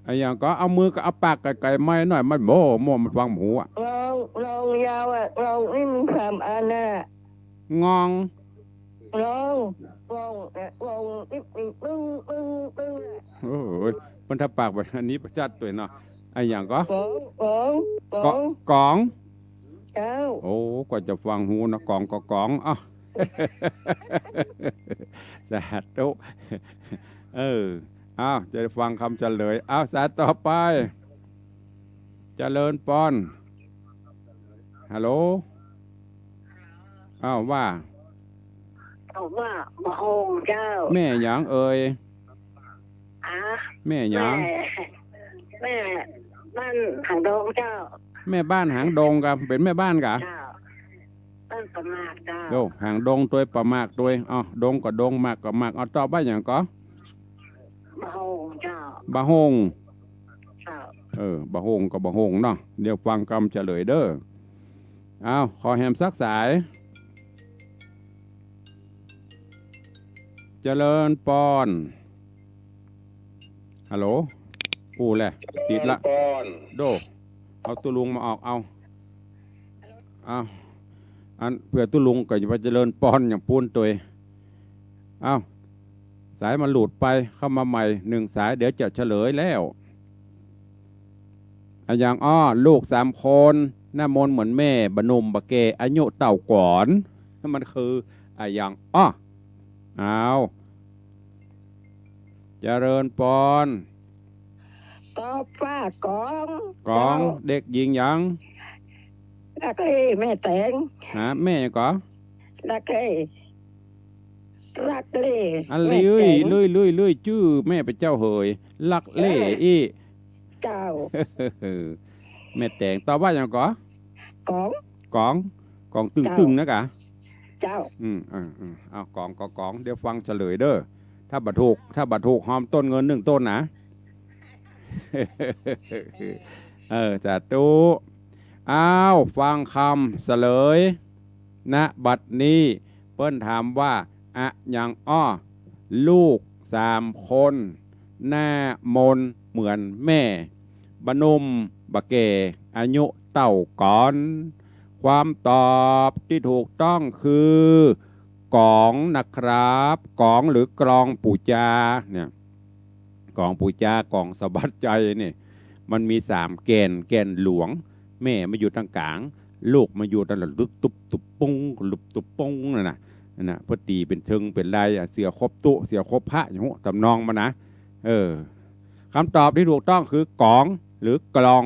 อะหยังก็ เอามือก็เอาปากใก้ๆ ไมค์หน่อย มันโม่ โม่ มันฟังบ่ฮู้อะ ลอง ลองยาวอะ ลองนี่มีสามอันน่ะ งอง ลอง ลอง ลอง อิ๊บ อิ๊บ ปึ้ง ปึ้ง ปึ้ง น่ะ โอ้ย มันถ้าปากแบบอันนี้ประจัดตัวยเนาะ อะหยังก็ กอง กอง กอง กอง เจ้า โอ้ กว่าจะฟังฮู้นะ กองก็กอง อ้าว สาธุ เออ อ้าว จะได้ฟังคำเฉลย อ้าว สายต่อไป เจริญปอน ฮัลโหล อ้าว ว่า ตอบว่าบ่าโฮงเจ้า แม่หยังเอ่ย อะ แม่หยัง แม่ แม่บ้านหางดงเจ้า แม่บ้านหางดงกะ เป๋นแม่บ้านกะ เจ้า บ้านป่ามากเจ้า โย่ หางดงตวยป่ามากตวย อ้าว ดงก็ดง มากก็มาก อ้าว ตอบว่าหยังก็ บ่าโฮงเจ้า บ่าโฮง เจ้า เออ บ่าโฮงก็บ่าโฮงเนาะ เดี๋ยวฟังกำเฉลยเด้อ อ้าว ขอแหมสักสาย เจริญปอน ฮัลโหล อู้แหละ ติดละ เจริญปอน โด เอาตุ๊ลุงมาออก เอา เอา อันเผื่อตุ๊ลุงก็จะไปเจริญปอนอย่างปู้นตวย เอา สายมันหลุดไป เข้ามาใหม่หนึ่งสาย เดี๋ยวจะเฉลยแล้ว อะหยังอ้อ ลูกสามคน หน้ามนเหมือนแม่ บ่าหนุ่มบ่าแก่ อายุเต้าก๋อน มันคืออะหยังอ้อ อ้าว เจริญปอน ตอบว่ากอง กอง เจ้า เด็กหญิงหยัง ลักเล่ แม่แต๋ง ฮะ แม่หยังก็ ลักเล่ ลักเล่ อัน แม่แต๋ง ลุย ลุย ลุย ลุย จื้อแม่เป๋นเจ้าเหย ลักเล่ เออ อี้ เจ้า แม่แต๋ง ตอบว่าหยังก็ กอง กอง กองตึงๆ เจ้า นะกะ เจ้า อืม อืม อืม เอา กองก็กอง เดี๋ยวฟังเฉลยเด้อ ถ้าบ่ถูก ถ้าบ่ถูก ฮอมต้นเงินหนึ่งต้นนะ เออ สาธุ อ้าว ฟังกำเฉลย ณ บัดนี้ เปิ้นถามว่า อะหยังอ้อ ลูกสามคน หน้ามนเหมือนแม่ บ่าหนุ่มบ่าแก่ อายุเต้าก๋อน ความตอบตี้ถูกต้องคือ ก๋องนะครับ ก๋องหรือกลองปู๋จาเนี่ย ก๋องปู๋จา ก๋องสะบัดใจ๋เนี่ย มันมีสามแก่น แก่นหลวง แม่มาอยู่ตางก๋าง ลูกมาอยู่ตางหลัง ลุบตุ๊บตุ๊บปุ้ง ลุบตุ๊บปุ้งนั่นน่ะ นั่นน่ะ เปิ้นตี๋เป๋นเชิงเป๋นลายอะ เสียครบตุ๊ เสียครบพระ อย่างฮู้ ต๋ำนองมันนะ เออ กำตอบตี้ถูกต้องคือ ก๋องหรือกลอง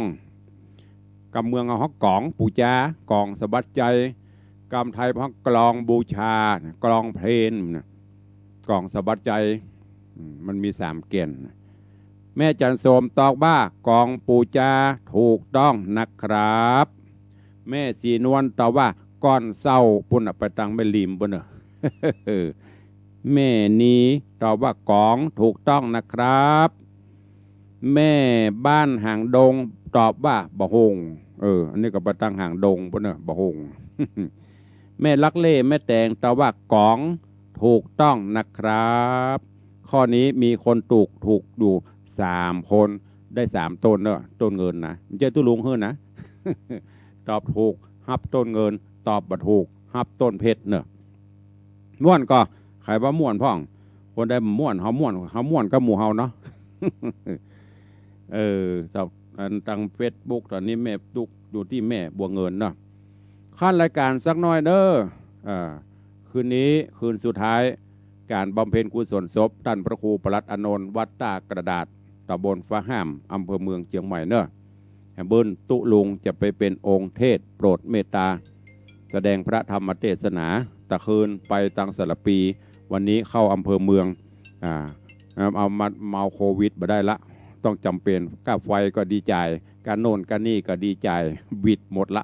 กำเมืองเฮาฮ้องก๋องปู๋จา ก๋องสะบัดใจ๋ กำไทยฮ้องกลองบูชา กลองเพลนนะ ก ก๋องสะบัดใจ๋ อืม มันมีสามแก่น แม่จันโสมตอบว่า ก๋องปู๋จา ถูกต้องนะครับ แม่ศรีนวลตอบว่า ก่อนเซ้า ปู๊นน่ะ ไปตังแม่ริมปู๊นเน่อ แม่นีตอบว่า ก๋อง ถูกต้องนะครับ แม่บ้านหางดงตอบว่า บ่าฮง เออ อันนี้ก็ไปตังหางดงปู๊นเน่อ บ่าฮง แม่ลักเล่แม่แตงตอบว่า ก๋อง ถูกต้องนะครับ ข้อนี้มีคนถูก ถูกอยู่สามคน ได้สามต้นเน่อ ต้นเงินนะ บ่ใจ้ตุ๊ลุงหื้อนะ ตอบถูกฮับต้นเงิน ตอบบ่ถูกฮับต้นเพชรเน่อ ม่วนก่อ ใผว่าม่วนพ่อง คนใดบ่ม่วน เฮาม่วน เฮาม่วนกับหมู่เฮาเนาะ เออ เจ้า อันตังเฟซบุ๊ก ต๋อนนี้แม่ตุ๊กอยู่ตี้แม่บัวเงินเนาะ ขั้นรายก๋านสักหน้อยเน่อ อ่า คืนนี้คืนสุดท้าย ก๋านบำเพ็ญกุศลศพต้านพระครูประหลัดอานนท์ วัดต้ากระดาษ ต๋ำบลฟ้าห้าม อำเภอเมืองเจียงใหม่เน่อ แหมเปิ้นตุ๊ลุงจะไปเป๋นองค์เทศน์โปรดเมตต๋า แสดงพระธรรมเทศนา ตะคืนไปตังสารภี วันนี้เข้าอำเภอเมือง อ่า เอามา เมาโควิดบ่ได้ละ ต้องจ๋ำเป๋น ก้าไฟก็ดีจ่าย ก้าโน่นก้านี่ก็ดีจ่าย หวิดหมดละ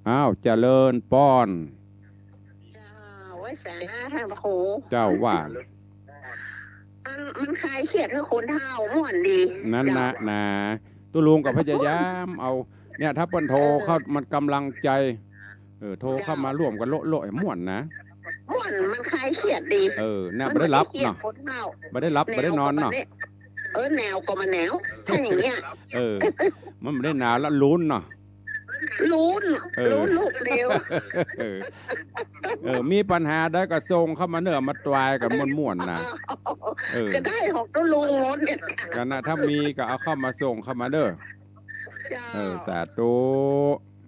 อ้าว เจริญปอน เจ้า ไว้สาระท่านพระครู เจ้าว่า มัน มันคลายเครียดหื้อคนเฒ่า ม่วนดี นั่นนะ เจ้า นา ตุ๊ลุงก็พยายามเอา เนี่ย ถ้าเปิ้นโทรเข้า เออ มันก๋ำลังใจ๋ เออ โทรเข้ามาร่วมกั๋นโละๆ ม่วนนะ ม่วน มันคลายเครียดดี เออ น่ะ มันบ่ได้หลับเนาะ บ่ได้หลับ บ่ได้นอนเนาะ เออ แหนวก็บ่แหนว ถ้าอย่างเงี้ย เออ มันบ่ได้หนาวละ ลุ้นเนาะ ลุ้น เออ ลุ้นลูกเดียว เออ เออ มีปัญหาใดก็ส่งเข้ามาเน่อ มาตวยกั๋นม่วนๆ นะ เออ ก็ได้ของตุ๊ลุงหมดเนี่ย กั๋นนะ ถ้ามีก็เอาเข้ามาส่งเข้ามาเน่อ เจ้า เออ สาธุ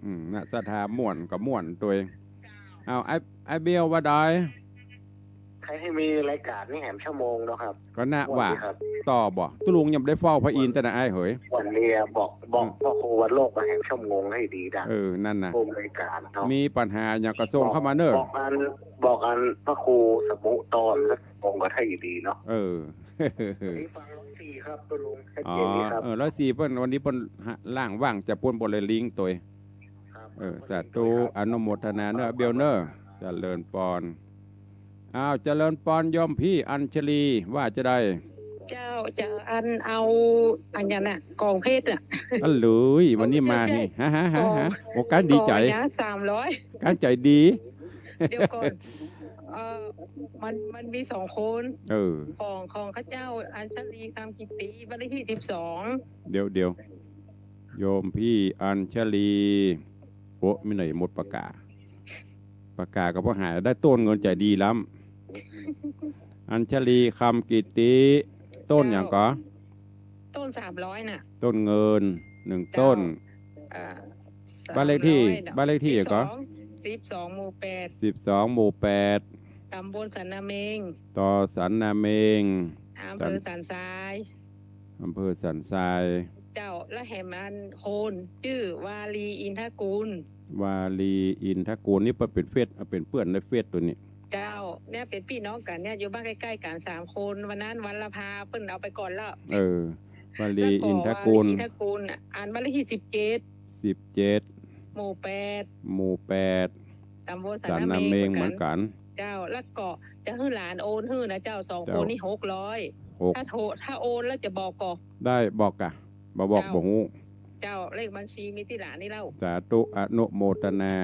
อืม นะ ศรัทธาม่วนก็ม่วนตวย เอา ไอ้ ไอ้เบลว่าใด ใค่หื้อมีรายก๋านนี่แหมชั่วโมงเนาะครับ ก็นะว่า ม่วนดีครับ ต่อบ่ ตุ๊ลุงยังบ่ได้เฝ้าพระอินทร์แต่นะ อ้ายเหย วันนี้บอก บอก อืม พระครูวัดโลกมาแหมชั่วโมงหื้อดีนะ เออ นั่นนะ ชมรายก๋านเนาะ มีปัญหาหยังก็ส่งเข้ามาเน่อ บอก บอกอัน บอกอันพระครูสมุตอนสักองค์ก็หื้อดีเนาะ เออ วันนี้ฟังร้อยสี่ครับ ตุ๊ลุง ชัดเจนดีครับ อ๋อ เออ ร้อยสี่ เปิ้น วันนี้เปิ้นล่างว่างจะปู๊นบ่เลยลิงก์ตวย ครับ เออ สาธุ อนุโมทนาเน่อ เบลเน่อ เจริญปอน อ้าว เจริญปอน โยมพี่อัญชลี ว่าจะใด เจ้า จะอันเอา อันนั้นน่ะ ก๋องเพชรอะ อันเลย วันนี้มานี่ ฮะ ฮะ ฮะ ก๋อง ฮะ โอ้ ก๋านดีใจ๋ ก๋องอะสามร้อย ก๋านใจ๋ดี เดี๋ยวก่อน เอ่อ มัน มันมีสองคน เออ ของ ของข้าเจ้า อัญชลี คำกิตติ บ้านเลขตี้ สิบสอง เดี๋ยว เดี๋ยว โยมพี่อัญชลี โอ้ มีไหนหมดปากก๋า ปากก๋าก็บ่หาย ได้ต้นเงินใจ๋ดีล้ำ อัญชลี คำกิตติ ต้นหยังก่อ ต้นสามร้อยน่ะ ต้นเงิน หนึ่งต้น เจ้า เอ่อ บ้านเลขตี้ สามร้อยน่ะ บ้านเลขตี้ก่อ สิบสอง สิบสอง หมู่แปด สิบสอง หมู่แปด ต๋ำบลสันนาเมง ต่อสันนาเมง อำเภอสันทราย อำเภอสันทราย เจ้า และแหมอันคนจื้อวาลีอินทกูล วาลีอินทกูล นี่เปิ้นเป๋นเฟซ เป๋นเปื้อนในเฟซตั๋วนี้ เจ้า เนี่ยเป๋นปี้น้องกั๋นเนี่ย อยู่บ้านใก้ๆ กั๋นสามคน วันนั้นวันละพาเปิ้นเอาไปก่อนแล้ว เออ วาลีอินทกูล แล้วก็วาลีอินทกูลน่ะ อันบ้านเลขตี้ สิบเจ็ด สิบเจ็ด หมู่แปด หมู่แปด ต๋ำบลสันนาเมงเหมือนกั๋น สันนาเมงเหมือนกั๋น เจ้า แล้วก็จะหื้อหลานโอนหื้อนะเจ้า สองคนนี่ เจ้า หกร้อย หก ถ้าโทร ถ้าโอนแล้วจะบอกก่อ ได้ บอกก่ะ บ่บอก เจ้า บ่ฮู้ เจ้า เลขบัญชีมีตี้หลังนี่แล้ว สาธุ อนุโมทนา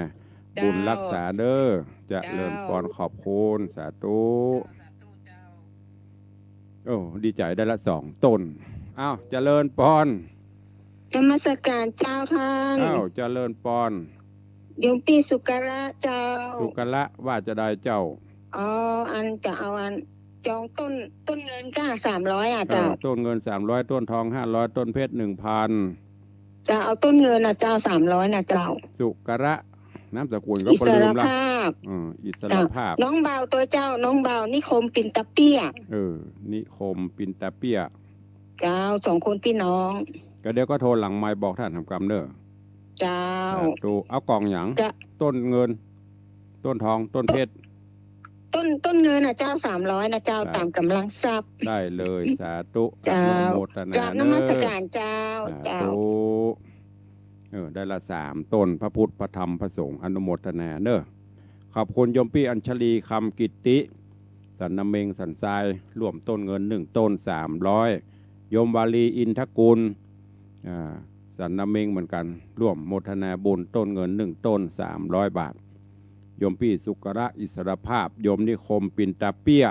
เจ้า บุญฮักษาเน่อ เจริญปอน เจ้า ขอบคุณ สาธุ เจ้า สาธุ เจ้า โอ้ ดีใจ๋ได้ละสองต้น อ้าว เจริญปอน นมัสก๋านเจ้าต้าน อ้าว เจริญปอน โยมปี้สุกระเจ้า สุกระ ว่าจะใดเจ้า อ๋อ อันจะเอาอัน จองต้น ต้นเงินก้า สามร้อยอะเจ้า เออ ต้นเงิน สามร้อย ต้นทอง ห้าร้อย ต้นเพชร หนึ่งพัน จะเอาต้นเงินนะเจ้า สามร้อยนะเจ้า สุกระ นามสกุลก็ อิสรภาพ บ่ลืมละ เออ อิสรภาพ เจ้า น้องบ่าวตั๋วเจ้า น้องบ่าวนิคมปิ่นตาเปี้ย เออ นิคมปิ่นตาเปี้ย เจ้า สองคนปี้น้อง ก็เดี๋ยวก็โทรหลังไมค์บอกต้านหำกำเน่อ เจ้า สาธุ เอาก๋องหยัง จะ ต้นเงิน ต้นทอง ต้นเพชร ต้น ต้นเงินนะเจ้า สามร้อยนะเจ้า สาธุ ต๋ามก๋ำลังทรัพย์ ได้เลย สาธุ เจ้า อนุโมทนาก ราบนมัสการ เน้อ เจ้า สาธุ เจ้า เออ ได้ละสามต้น พระพุทธ พระธรรม พระสงฆ์ อนุโมทนาเน้อ ขอบคุณโยมปี้อัญชลี คำกิตติ สันนาเม็ง สันทราย ร่วมต้นเงินหนึ่งต้น สามร้อย โยมวาลี อินทกุล อ่า สันนาเม็งเหมือนกัน ร่วมโมทนาบุญต้นเงินหนึ่งต้น สามร้อยบาท โยมปี้สุกระ อิสรภาพ โยมนิคม ปินตาเปี้ย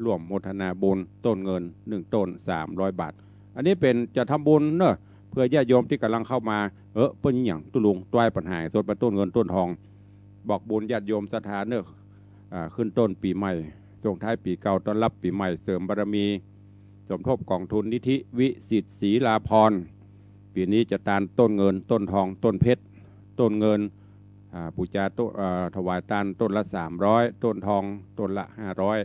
ร่วมโมทนาบุญต้นเงินหนึ่งต้น สามร้อยบาท อันนี้เป๋นจะทำบุญเน้อ เพื่อญาติโยมตี้ก๋ำลังเข้ามา เออ เปิ้นหยังตุ๊ลุง ตวยปั๋นหาสดมาต้นเงินต้นทอง บอกบุญญาติโยมศรัทธาเน้อ อ่า ขึ้นต้นปี๋ใหม่ ส่งท้ายปี๋เก่า ต้อนรับปี๋ใหม่ เสริมบารมี สมทบกองทุนนิธิวิสิทธิ์ศรีลาภรณ์ ปี๋นี้จะตานต้นเงิน ต้นทอง ต้นเพชร ต้นเงิน อ่า ปู๋จาต้น เอ่อ ถวายตานต้นละสามร้อย ต้นทองต้นละห้าร้อย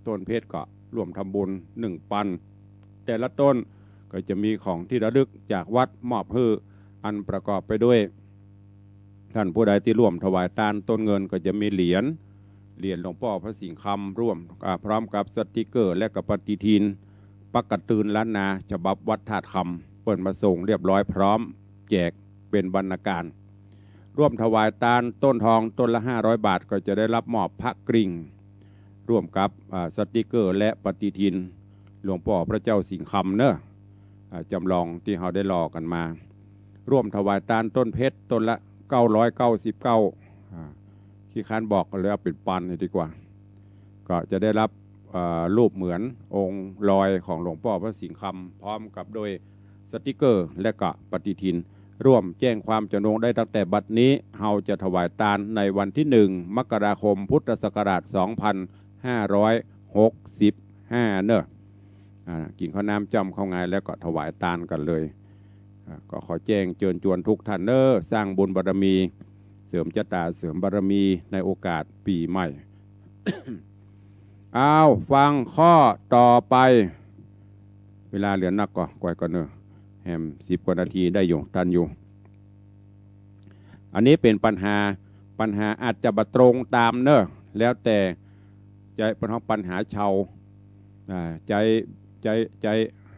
ต้นเพชรก็ร่วมทำบุญหนึ่งปัน แต่ละต้นก็จะมีของที่ระลึกจากวัดมอบหื้อ อันประกอบไปด้วย ท่านผู้ใดตี้ร่วมถวายตานต้นเงินก็จะมีเหรียญ เหรียญหลวงป้อพระสิงห์คำ ร่วม อ่า พร้อมกับสติกเกอร์ และก็ปฏิทิน ปักก๋ะตื่นล้านนา ฉบับวัดธาตุคำ เปิ้นมาส่งเรียบร้อยพร้อมแจกเป๋นบรรณาการ ร่วมถวายตานต้นทองต้นละห้าร้อยบาท ก็จะได้รับมอบพระกริ่ง ร่วมกับ อ่า สติกเกอร์ และปฏิทินหลวงป้อพระเจ้าสิงห์คำเน้อ อ่า จำลองตี้เฮาได้หล่อกั๋นมา ร่วมถวายตานต้นเพชรต้นละเก้าร้อยเก้าสิบเก้า อ่า ขี้คร้านบอกก็เลยเอาเป๋นปันเลยดีกว่า ก็จะได้รับ เอ่อ รูปเหมือนองค์ลอยของหลวงป้อพระสิงห์คำ พร้อมกับด้วยสติกเกอร์ และก็ปฏิทิน ร่วมแจ้งความจำนงได้ตั้งแต่บัดนี้ เฮาจะถวายตานในวันที่หนึ่ง มกราคม พุทธศักราช สองพันห้าร้อยหกสิบห้า เน้อ อ่า กิ๋นข้าวน้ำจ้ำข้าวงายแล้วก็ถวายตานกั๋นเลย อ่า ก็ขอแจ้งเจิญจวนทุกท่านเน้อ สร้างบุญบารมี เสริมจะต๋าเสริมบารมีในโอกาสปี๋ใหม่ อ้าว ฟังข้อต่อไป เวลาเหลือนักก่อ ก่อยก่อนเน้อ แหม สิบกว่านาทีได้อยู่ ตันอยู่ อันนี้เป๋นปัญหา ปัญหาอาจจะบ่ตรงต๋ามเน้อ แล้วแต่ใจ๊ เปิ้นฮ้องปัญหาชาว อ่า ใจ๊ ใจ๊ ใจ๊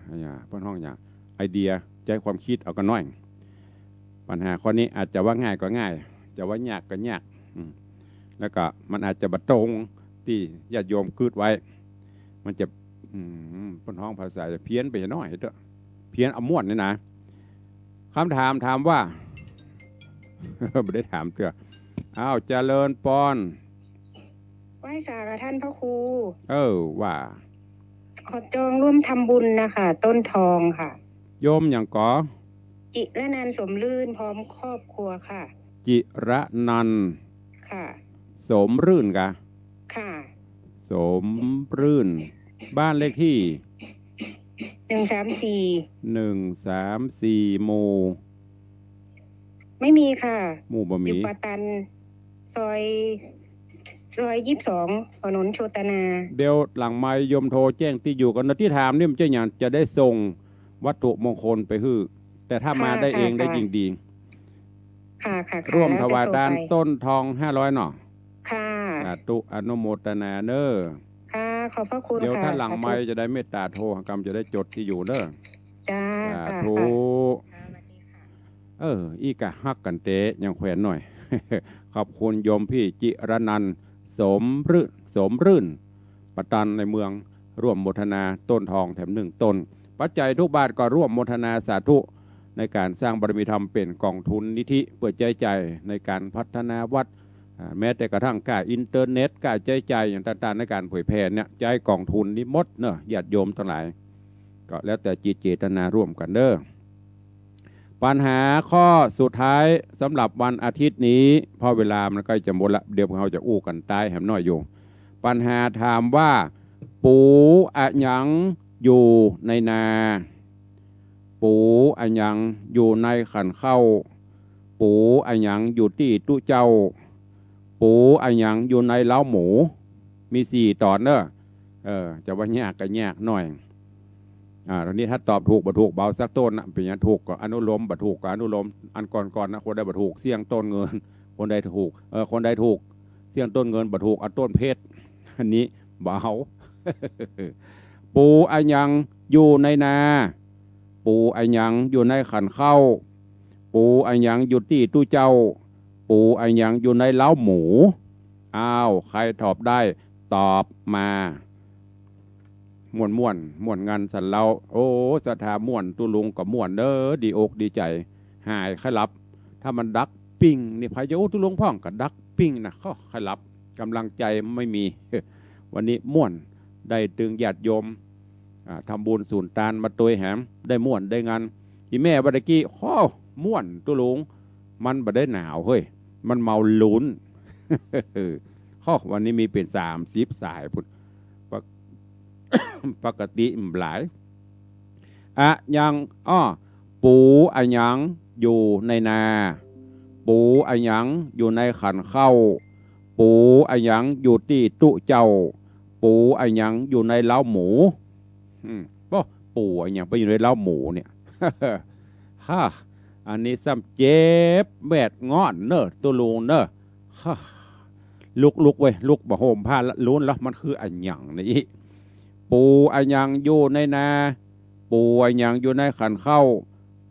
อ่า เปิ้นฮ้องหยัง ไอเดีย ใจ๊ความกึ๊ดเอากั๋นหน้อย ปัญหาข้อนี้อาจจะว่าง่ายก็ง่าย จะว่ายากก็ยาก อืม แล้วก็มันอาจจะบ่ตรงตี้ญาติโยมกึ๊ดไว้ มันจะ อืม เปิ้นฮ้องภาษาจะเพี้ยนไปหน้อยเต๊อะ เพี้ยนเอาม่วนนี่นะ คำถามถามว่า บ่ได้ถามเตื้อ อ้าว เจริญปอน ไหว้สากับท่านพระครู เออ ว่า ขอจองร่วมทำบุญนะคะ ต้นทองค่ะ โยมหยังก่อ จิรนันท์ สมรื่น พร้อมครอบครัวค่ะ จิรนันท์ ค่ะ สมรื่นกะ ค่ะ สมรื่น บ้านเลขที่ หนึ่งสามสี่ หนึ่งสามสี่ หมู่ ไม่มีค่ะ หมู่บ่มี อยู่ป่าตัน ซอย ซอยยี่สิบสอง ถนนโชตนา เดี๋ยวหลังไมค์โยมโทรแจ้งตี้อยู่ก่อนเนาะ ตี้ถามนี่มันจะหยัง จะได้ส่งวัตถุมงคลไปหื้อ แต่ถ้ามาได้เองได้ยิ่งดี ค่ะ ค่ะ ค่ะ ร่วมถวายตานต้นทองห้าร้อยเนาะ ค่ะ สาธุ อนุโมทนาเน้อ ค่ะ ขอบพระคุณค่ะ เดี๋ยวถ้าหลังไมค์จะได้เมตตาโทรหากำ จะได้จดตี้อยู่เน้อ จ้า สาธุ ค่ะ ค่ะ ค่ะ สวัสดีค่ะ เออ อี้กะฮักกั๋นแต๊ ยังแขวนหน้อย ขอบคุณโยมพี่จิรนันท์ สมรื่น สมรื่น ป่าตันในเมือง ร่วมโมทนาต้นทองแถมหนึ่งต้น ปัจจัยทุกบาทก็ร่วมโมทนาสาธุ ในก๋านสร้างบารมีธรรมเป๋นกองทุนนิธิ เปื้อใจ๊จ่ายในก๋านพัฒนาวัด อ่า แม้แต่กระทั่งก้าอินเทอร์เน็ต ก้าใจ๊จ่ายอย่างต่างๆ ในก๋านเผยแผ่เนี่ย ใจ๊กองทุนนี้หมดเนาะ ญาติโยมตังหลาย ก็แล้วแต่จิตเจตนาร่วมกั๋นเน้อ ปัญหาข้อสุดท้ายสำหรับวันอาทิตย์นี้ เพราะเวลามันใกล้จะหมดละ เดี๋ยวเฮาจะอู้กั๋นต๋ายแหมหน้อยอยู่ ปัญหาถามว่า ปูอะหยังอยู่ในนา ปูอะหยังอยู่ในขันข้าว ปูอะหยังอยู่ตี้ตุ๊เจ้า ปูอะหยังอยู่ในเล้าหมู มีสี่ต๋อนเน้อ เออ จะว่ายากก็ยากหน้อย อ่า ตอนนี้ถ้าตอบถูกบ่ถูกเบาสักต้นนะ เป๋นหยังถูกก็อนุโลม บ่ถูกก็อนุโลม อันก่อนๆ นะ คนใดบ่ถูก เสี้ยงต้นเงิน คนใดถูก เออ คนใดถูก เสี้ยงต้นเงิน บ่ถูก เอาต้นเพชร อันนี้บ่เอา ปู๋อะหยังอยู่ในนา ปู๋อะหยังอยู่ในขันข้าว ปู๋อะหยังอยู่ตี้ตุ๊เจ้า ปู๋อะหยังอยู่ในเล้าหมู อ้าว ใผตอบได้ตอบมา ม่วนๆ ม่วนงันสันเล้า โอ้ ศรัทธาม่วน ตุ๊ลุงก็ม่วนเน่อ ดีอกดีใจ๋ หายใค่หลับ ถ้ามันดักปิ้งนี่ ใผจะอู้ตุ๊ลุงพ่อง ก็ดักปิ้งนะ ก็ใค่หลับ ก๋ำลังใจ๋ไม่มี วันนี้ม่วน ได้ตึงญาติโยม อ่า ทำบุญสูนตานมาตวยแหม ได้ม่วนได้งัน อี่แม่ว่าตะกี้ โอ้ ม่วนตุ๊ลุง มันบ่ได้หนาวเฮ้ย มันเมาลุ้น โอ้ วันนี้มีเป๋นสามสิบสายพุ้น ปก- ปกติมันหลาย อะหยัง อ้อ ปู๋อะหยังอยู่ในนา ปู๋อะหยังอยู่ในขันข้าว ปู๋อะหยังอยู่ตี้ตุ๊เจ้า ปู๋อะหยังอยู่ในเล้าหมู อืม โอ้ ปู๋อะหยังไปอยู่ในเล้าหมูเนี่ย ฮ่า อันนี้ซ้ำเจ็บแวดงอนเน่อ ตุ๊ลุงเน่อ ฮ่า ลุกๆ เว้ย ลุก บ่ห่มผ้าละ ลุ้นแล้ว มันคืออะหยังนี่ ปู๋อะหยังอยู่ในนา ปู๋อะหยังอยู่ในขันข้าว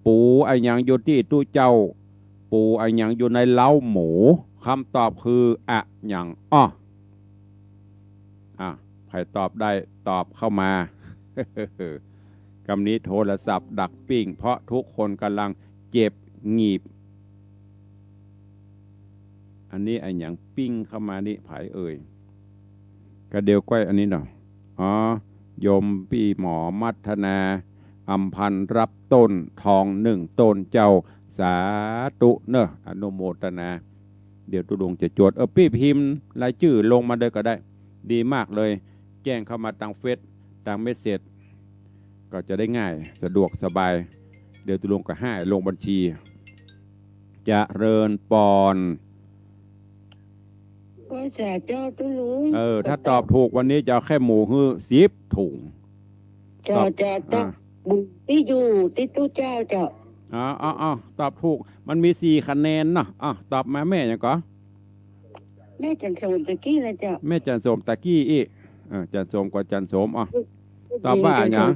ปู๋อะหยังอยู่ตี้ตุ๊เจ้า ปู๋อะหยังอยู่ในเล้าหมู กำตอบคืออะหยัง อ้อ อ่ะ ใผตอบได้ตอบเข้ามา กำนี้โทรศัพท์ดักปิ้ง เพราะทุกคนก๋ำลังเจ็บหงีบ อันนี้อะหยังปิ้งเข้ามานี่ ใผเอ่ย กะเดียวก้อยอันนี้เนาะ อ๋อ โยมปี้หมอมัทนา อำพันธ์ รับต้นทองหนึ่งต้นเจ้า สาธุเน่อ อนุโมทนา เดี๋ยวตุ๊ลุงจะจด เออ ปี้พิมพ์รายจื้อลงมาเลยก็ได้ ดีมากเลย แจ้งเข้ามาตางเฟซ ตางเมสเสจ ก็จะได้ง่าย สะดวกสบาย เดี๋ยวตุ๊ลุงก็ให้ลงบัญชี เจริญปอน ก็จะเจ้าตุ๊ลุง เออ ถ้าตอบถูกวันนี้จะเอาแคบหมูหื้อสิบถุง เจ้า ตอบ เจ้า อ่ะ บุญตี้อยู่ตี้ตุ๊เจ้าเจ้า อ๋อ อ๋อ อ๋อ ตอบถูก มันมีสี่คะแนนเนาะ อ่ะ ตอบมาแม่หยังก่อ แม่จันโสมตะกี้นะเจ้า แม่จันโสมตะกี้อี้ เออ จันโสมกับจันโสม อ่ะ ตอบว่าอะหยัง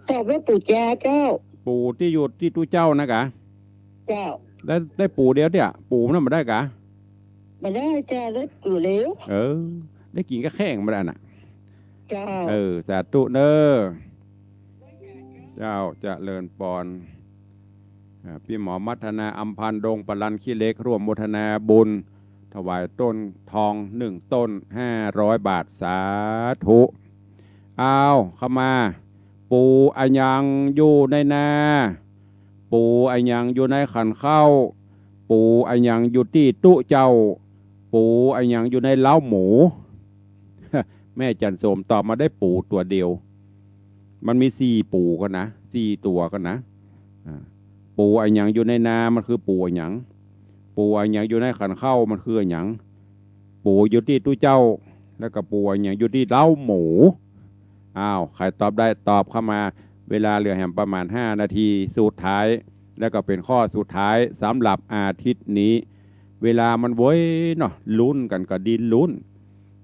ตอบว่าปู่จาเจ้า ปู่ตี้อยู่ตี้ตุ๊เจ้านะกะ เจ้า ได้ ได้ปู่เดียวเตี้ย ปู่นั่นบ่ได้กะ บ่ได้เจ้า ได้ปู่เดียว เออ ได้กิ๋นก้าแข้งบ่ได้น่ะ เจ้า เออ สาธุเน่อ เจ้า เจริญปอน อ่า ปี้หมอมัทนา อำพันธ์ ดงปะลันขี้เหล็ก ร่วมโมทนาบุญ ถวายต้นทองหนึ่งต้น ห้าร้อยบาท สาธุ อ้าว เข้ามา ปู่อะหยังอยู่ในนา ปู่อะหยังอยู่ในขันข้าว ปู่อะหยังอยู่ตี้ตุ๊เจ้า ปู่อะหยังอยู่ในเล้าหมู แม่จันโสมตอบมาได้ปู่ตั๋วเดียว มันมีสี่ปู่กั๋นนะ สี่ตั๋วกั๋นนะ อ่า ปู่อะหยังอยู่ในนา มันคือปู่อะหยัง ปู่อะหยังอยู่ในขันข้าว มันคืออะหยัง ปู่อยู่ตี้ตุ๊เจ้า แล้วก็ปู่อะหยังอยู่ตี้เล้าหมู อ้าว ใผตอบได้ตอบเข้ามา เวลาเหลือแหมประมาณห้านาทีสุดท้าย แล้วก็เป๋นข้อสุดท้ายสำหรับอาทิตย์นี้ เวลามันเว้ยเนาะ ลุ้นกั๋นก็ดิ้นลุ้น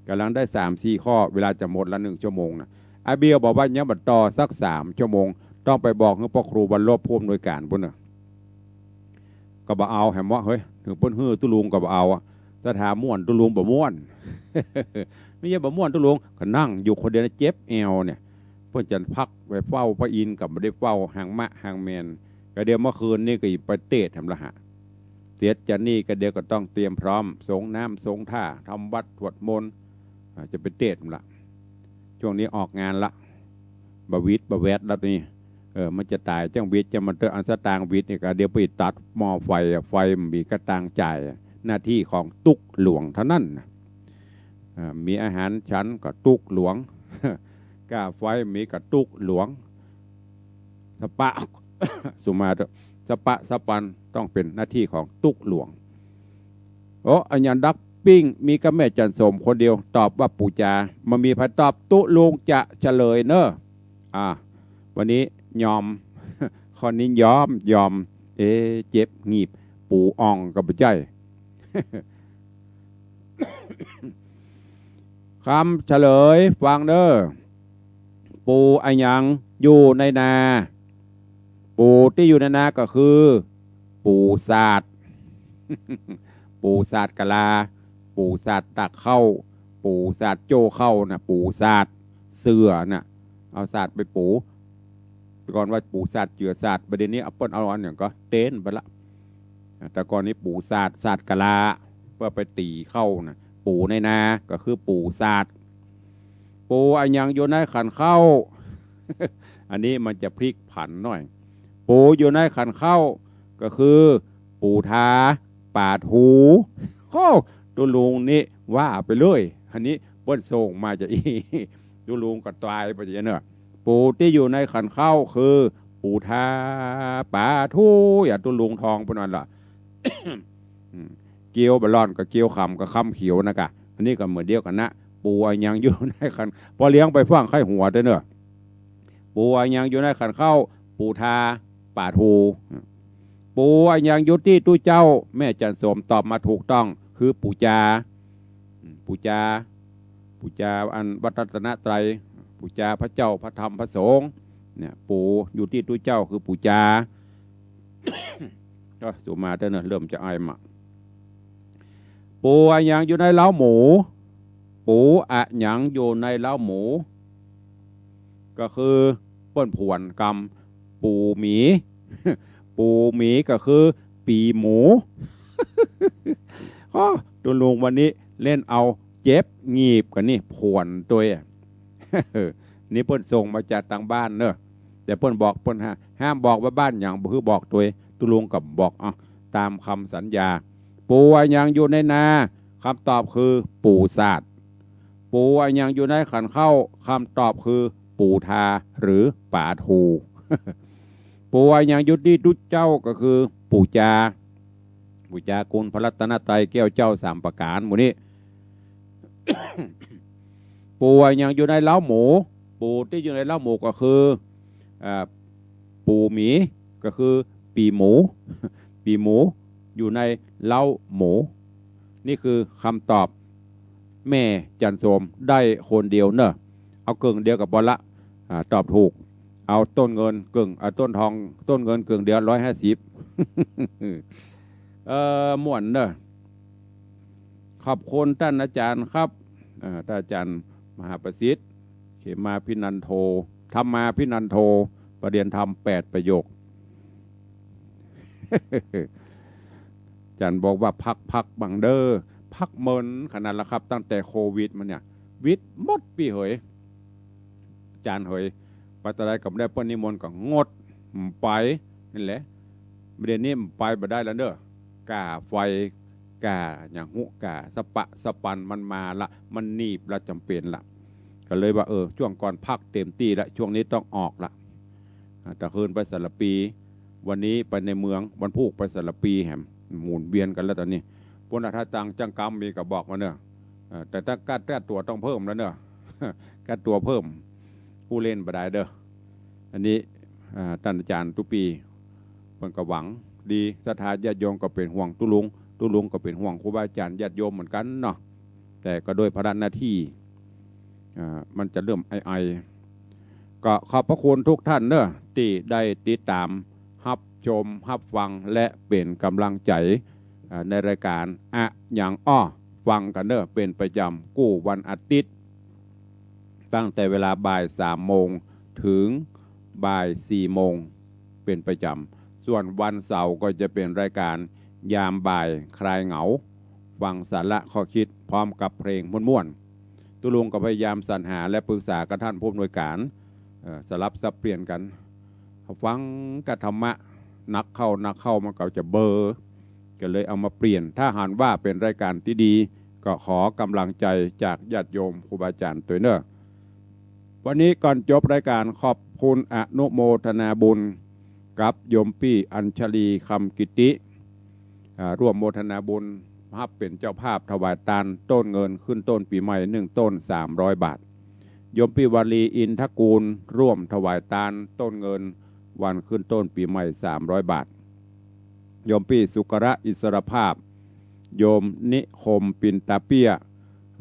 ก๋ำลังได้สามสี่ข้อ เวลาจะหมดละหนึ่งชั่วโมงน่ะ อาเบียวบอกว่ายังบ่ต่อสักสามชั่วโมง ต้องไปบอกหื้อป้อครูวันลบผู้อำนวยก๋านปู๊นเน่อ ก็บ่เอาแหมวะ เฮ้ย เถิงเปิ้นหื้อตุ๊ลุงก็บ่เอาอะ ศรัทธาม่วนตุ๊ลุงบ่ม่วน ไม่ใจ้บ่ม่วนตุ๊ลุง ก็นั่งอยู่คนเดียวนะ เจ็บแอวเนี่ย เปิ้นจะพักไปเฝ้าพระอินทร์ก็บ่ได้เฝ้า หางมะหางแมน ก็เดี๋ยวเมื่อคืนนี้ก็ไปเตสน์แหมละหะ เสร็จจากนี้ก็เดี๋ยวก็ต้องเตรียมพร้อม สรงน้ำสรงท่า ทำวัตรสวดมนต์ อ่า จะไปเตสน์แหมละ ช่วงนี้ออกงานละ บ่หวิดบ่แวดละนี่ เออ มันจะต๋ายจั้งหวิด จะมาเตอะ อันสตางค์หวิดนี่ก็เดี๋ยวไปตัดหม้อไฟอะ ไฟมันมีกะตางจ่าย หน้าตี้ของตุ๊กหลวงเต้านั้นน่ะ อ่า มีอาหารฉันก็ตุ๊กหลวง ก้าไฟมีก็ตุ๊กหลวง สปะ สุมาเตอะ สปะสปันต้องเป๋นหน้าตี้ของตุ๊กหลวง โอ้ อะหยังดักปิ้ง มีก้าแม่จันโสมคนเดียว ตอบว่าปู่จา บ่มีใผตอบ ตุ๊ลุงจะเฉลยเน่อ อ่า วันนี้ยอม ข้อนี้ยอม ยอม เอ๊ะ เจ็บหงีบ ปู่อ่องก็บ่ใจ้ กำเฉลยฟังเน่อ ปู่อะหยังอยู่ในนา ปู่ตี้อยู่ในนาก็คือ ปู่สาด ปู่สาดกะลา ปู่สาดตากข้าว ปู่สาดโจ้ข้าวน่ะ ปู่สาดเสื่อน่ะ เอาสาดไปปู แต่ก่อนว่าปู่สาดเจือสาด บ่าเดี่ยวนี้เอาเปิ้นเอาอันหนึ่งก็เต๊นไปละ แต่ก่อนนี้ปู่สาด สาดกะลา เปื้อไปตี๋ข้าวน่ะ ปู่ในนาก็คือปู่สาด ปู่อะหยังอยู่ในขันข้าว อันนี้มันจะพลิกผันหน่อย ปู่อยู่ในขันข้าวก็คือ ปู่ทาปาดหู โอ้ ตุ๊ลุงนี่ว่าไปเลย อันนี้เปิ้นส่งมาจะอี้ ตุ๊ลุงก็ตายไปจะเน่อ ปู่ตี้อยู่ในขันข้าวคือ ปู่ทาปาดหู อย่าตุ๊ลุงทองไปนั่นล่ะ อืม เกี้ยวบ่ล่อนก็เกี้ยวขำก็ค่ำเขียวนะกะ อันนี้ก็เหมือนเดียวกั๋นนะ ปู่อะหยังอยู่ในขัน ปอเลี้ยงไปฟั่งใค่หัวเต๊อะเน่อ ปู่อะหยังอยู่ในขันข้าว ปู่ทาปาดหู ปู่อะหยังอยู่ตี้ตุ๊เจ้า แม่จันทร์สมตอบมาถูกต้อง คือปู่จา อืม ปู่จา ปู่จาอันพระรัตนตรัย ปู่จาพระเจ้าพระธรรมพระสงฆ์ เนี่ย ปู่อยู่ตี้ตุ๊เจ้าคือปู่จา ก็สุมาเต๊อะเน่อ เริ่มจะไอมา ปู่อะหยังอยู่ในเล้าหมู ปู่อะหยังอยู่ในเล้าหมู ก็คือเปิ้นผวนกำ ปู่หมี ปู่หมีก็คือปี๋หมู อ้อ ตุ๊ลุงวันนี้เล่นเอาเจ็บหงีบกั๋นนี่ ผวนตวย นี่เปิ้นส่งมาจากตางบ้านเน่อ แต่เปิ้นบอกเปิ้นห้า ห้ามบอกว่าบ้านหยัง บ่หื้อบอกตวย ตุ๊ลุงก็บอก อ่ะ ตามกำสัญญา ปู่อะหยังอยู่ในนา กำตอบคือ ปู่สาด ปู่อะหยังอยู่ในขันข้าว กำตอบคือ ปู่ทาหรือปาดหู ปู่อะหยังอยู่ตี้ตุ๊เจ้าก็คือ ปู่จา ปู่จาคุณพระรัตนตรัยแก้วเจ้าสามประก๋านหมู่นี้ ปู่อะหยังอยู่ในเล้าหมู ปู่ตี้อยู่ในเล้าหมูก็คือ อ่า ปู่หมี ก็คือปี๋หมู ปี๋หมูอยู่ในเล้าหมู นี่คือกำตอบ แม่จันทร์สมได้คนเดียวเน่อ เอาเกิ่งเดียวก็ปอละ อ่า ตอบถูก เอาต้นเงินเกิ่ง เอาต้นทอง ต้นเงินเกิ่งเดียว ร้อยห้าสิบ เอ่อ ม่วนเน่อ ขอบคุณต้านอาจ๋ารย์ครับ อ่า ต้านอาจ๋ารย์มหาประสิทธิ์ เขมาภินันโท ธรรมาภินันโท ประเรียนธรรมแปดประโยค อาจ๋ารย์บอกว่าพักๆ บ้างเน่อ พักเมินขนาดละครับ ตั้งแต่โควิดมาเนี่ย วิดหมดปี้เหย อาจ๋ารย์เหย ไปตะใดก็บ่ได้ เปิ้นนิมนต์ก็งด บ่ไป นั่นแหละ บ่าเดี่ยวนี้บ่ไปบ่ได้แล้วเน่อ ก้าไฟ ก้าหยังฮู้ ก้าสะปะสะปันมันมาละ มันหนีบละ จ๋ำเป๋นละ ก็เลยว่า เออ จ้วงก่อนพักเต๋มตี้ละ จ้วงนี้ต้องออกละ อ่า ตะคืนไปสารภี วันนี้ไปในเมือง วันพูกไปสารภีแหม หมุนเวียนกั๋นแล้วต๋อนนี้ ปุ้นน่ะ ถ้าตังค์จังกำมีก็บอกมาเน่อ เอ่อ แต่ถ้าก้า ก้าตั๋วต้องเพิ่มแล้วเน่อ ก้าตั๋วเพิ่ม ผู้เล่นบ่ได้เน่อ อันนี้ อ่า ต้านอาจ๋ารย์ตุ๊ปี้ เปิ้นก็หวังดี ศรัทธาญาติโยมก็เป๋นห่วงตุ๊ลุง ตุ๊ลุงก็เป๋นห่วงครูบาอาจ๋ารย์ญาติโยมเหมือนกั๋นเนาะ แต่ก็ด้วยภาระหน้าตี้ อ่า มันจะเริ่มไอๆ ก็ขอบพระคุณทุกท่านเน่อ ตี้ได้ติดต๋าม ฮับชม ฮับฟัง และเป๋นก๋ำลังใจ๋ อ่า ในรายก๋านอะหยังอ้อ ฟังกั๋นเน่อ เป๋นประจ๋ำกู้วันอาทิตย์ ตั้งแต่เวลาบ่ายสามโมงเถิงบ่ายสี่โมงเป๋นประจ๋ำ ส่วนวันเสาร์ก็จะเป๋นรายก๋านยามบ่ายคลายเหงา ฟังสาระข้อคิดพร้อมกับเพลงม่วนๆ ตุ๊ลุงก็พยายามสรรหาและปรึกษากับต้านผู้อำนวยก๋าน เอ่อ สลับสับเปลี่ยนกั๋น ฟังกับธรรมะ หนักเข้า หนักเข้ามันก็จะเบลอ ก็เลยเอามาเปลี่ยน ถ้าหันว่าเป๋นรายก๋านตี้ดี ก็ขอก๋ำลังใจ๋จากญาติโยมครูบาอาจ๋ารย์ตวยเน่อ วันนี้ก่อนจบรายก๋าน ขอบคุณอนุโมทนาบุญกับโยมปี้อัญชลี คำกิติ อ่า ร่วมโมทนาบุญ ฮับเป๋นเจ้าภาพถวายตานต้นเงินขึ้นต้นปี๋ใหม่หนึ่งต้น สามร้อยบาท โยมปี้วาลี อินทกูล ร่วมถวายตานต้นเงินวันขึ้นต้นปี๋ใหม่ สามร้อยบาท โยมปี้สุกระ อิสรภาพ โยมนิคม ปินตาเปี้ย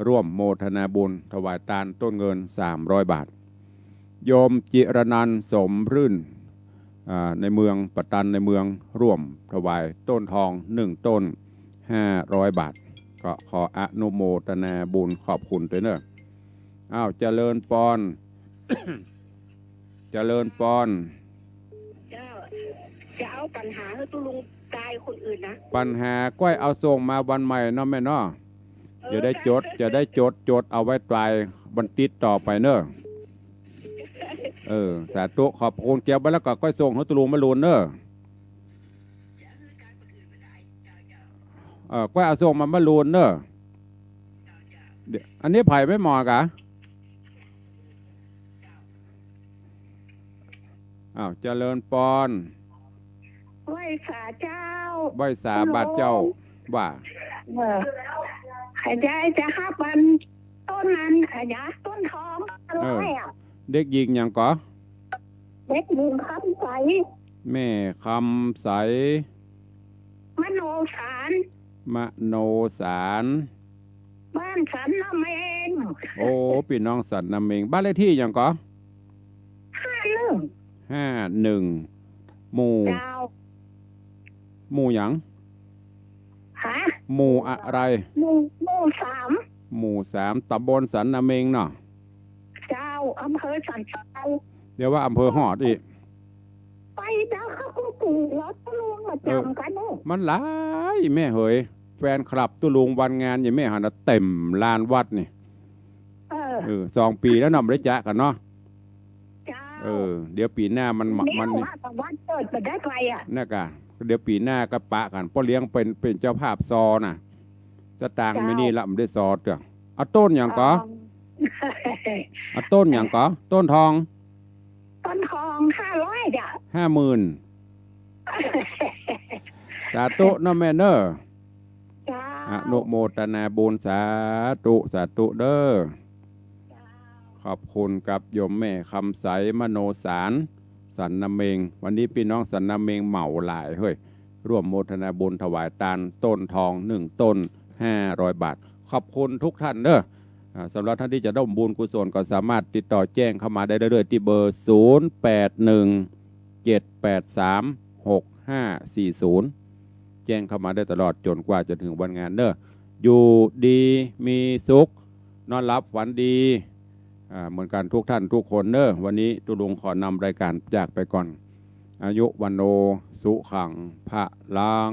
ร่วมโมทนาบุญถวายตานต้นเงินสามร้อยบาท โยมจิรนันท์ สมรื่น อ่า ในเมือง ปะตันในเมือง ร่วมถวายต้นทองหนึ่งต้น ห้าร้อยบาท ก็ขออนุโมทนาบุญขอบคุณตวยเน่อ อ้าว เจริญปอน เจริญปอน เจ้า จะเอาปัญหาหื้อตุ๊ลุงตายคนอื่นนะ ปัญหาก้อยเอาส่งมาวันใหม่เนาะแม่เนาะ เออ จะได้จด จะได้จด จดเอาไว้ตายวันติดต่อไปเน่อ เออ สาธุ ขอบคุณ เก็บไว้แล้วก็ก้อยส่งหื้อตุ๊ลุงมะรูนเน่อ เออ ก้อยเอาส่งมามะรูนเน่อ เดี๋ยว อันนี้ใผแม่หมอกะ อ้าว เจริญปอน ไหว้สาเจ้า ไหว้สาบาทเจ้า ว่า เออ ใผได้จะฮับอันต้นนั้น อะหยัง ต้นทอง เออ อะไรอะ เด็กหญิงหยังก่อ เด็กหญิงคำใส แม่คำใส มโนสาร มโนสาร บ้านสันนาเมง โอ้ ปี้น้องสันนาเมง บ้านเลขตี้หยังก่อ ห้าหนึ่ง ห้าหนึ่ง หมู่ เจ้า หมู่หยัง ฮะ หมู่อะไร หมู่ หมู่สาม หมู่สาม ตำบลสันนาเมงเนาะ เจ้า อำเภอสันทราย เดี๋ยวว่าอำเภอฮอดอีก ไปเจ้า เขาก็ปลูกแล้วก็ลงมาจำกันเนอะ เออ มันหลายแม่เหย แฟนคลับตุ๊ลุงวันงานอย่างแม่หันน่ะเต็มลานวัดนี่ เออ เออ สองปี๋แล้วเนาะ บ่ได้จ๊ะกั๋นเนาะ เจ้า เออ เดี๋ยวปี๋หน้ามัน นี่ มัน ว่าแต่วันเกิดบ่ได้ไปอะ นั่นกะ เดี๋ยวปี๋หน้าก็ปะกั๋น ป้อเลี้ยงเป๋น เป๋นเจ้าภาพซอน่ะ สตางค์ เจ้า มีนี่ละ บ่ได้ซอเตื้อ เอาต้นหยังก่อ อ๋อ เอาต้นหยังก่อ ต้นทอง ต้นทองห้าร้อยจ้ะ ห้าหมื่น สาธุเนาะแม่เนาะ เจ้า อนุโมทนาบุญ สาธุ สาธุเด้อ ขอบคุณกับโยมแม่คำใส มโนสาร สันนาเมง วันนี้ปี้น้องสันนาเมงเหมาหลายเฮ้ย ร่วมโมทนาบุญถวายตานต้นทองหนึ่งต้น ห้าร้อยบาท ขอบคุณทุกท่านเด้อ อ่า สำหรับท่านที่จะร่วมบุญกุศลก็สามารถติดต่อแจ้งเข้ามาได้เรื่อยๆ ที่เบอร์ ศูนย์แปดหนึ่ง เจ็ดแปดสาม หกห้าสี่ศูนย์ แจ้งเข้ามาได้ตลอดจนกว่าจะถึงวันงานเด้อ อยู่ดีมีสุข นอนหลับฝันดี อ่า เหมือนกันทุกท่านทุกคนเด้อ วันนี้ตุ๊ลุงขอนำรายการจากไปก่อน อายุวัณโณ สุขัง พลัง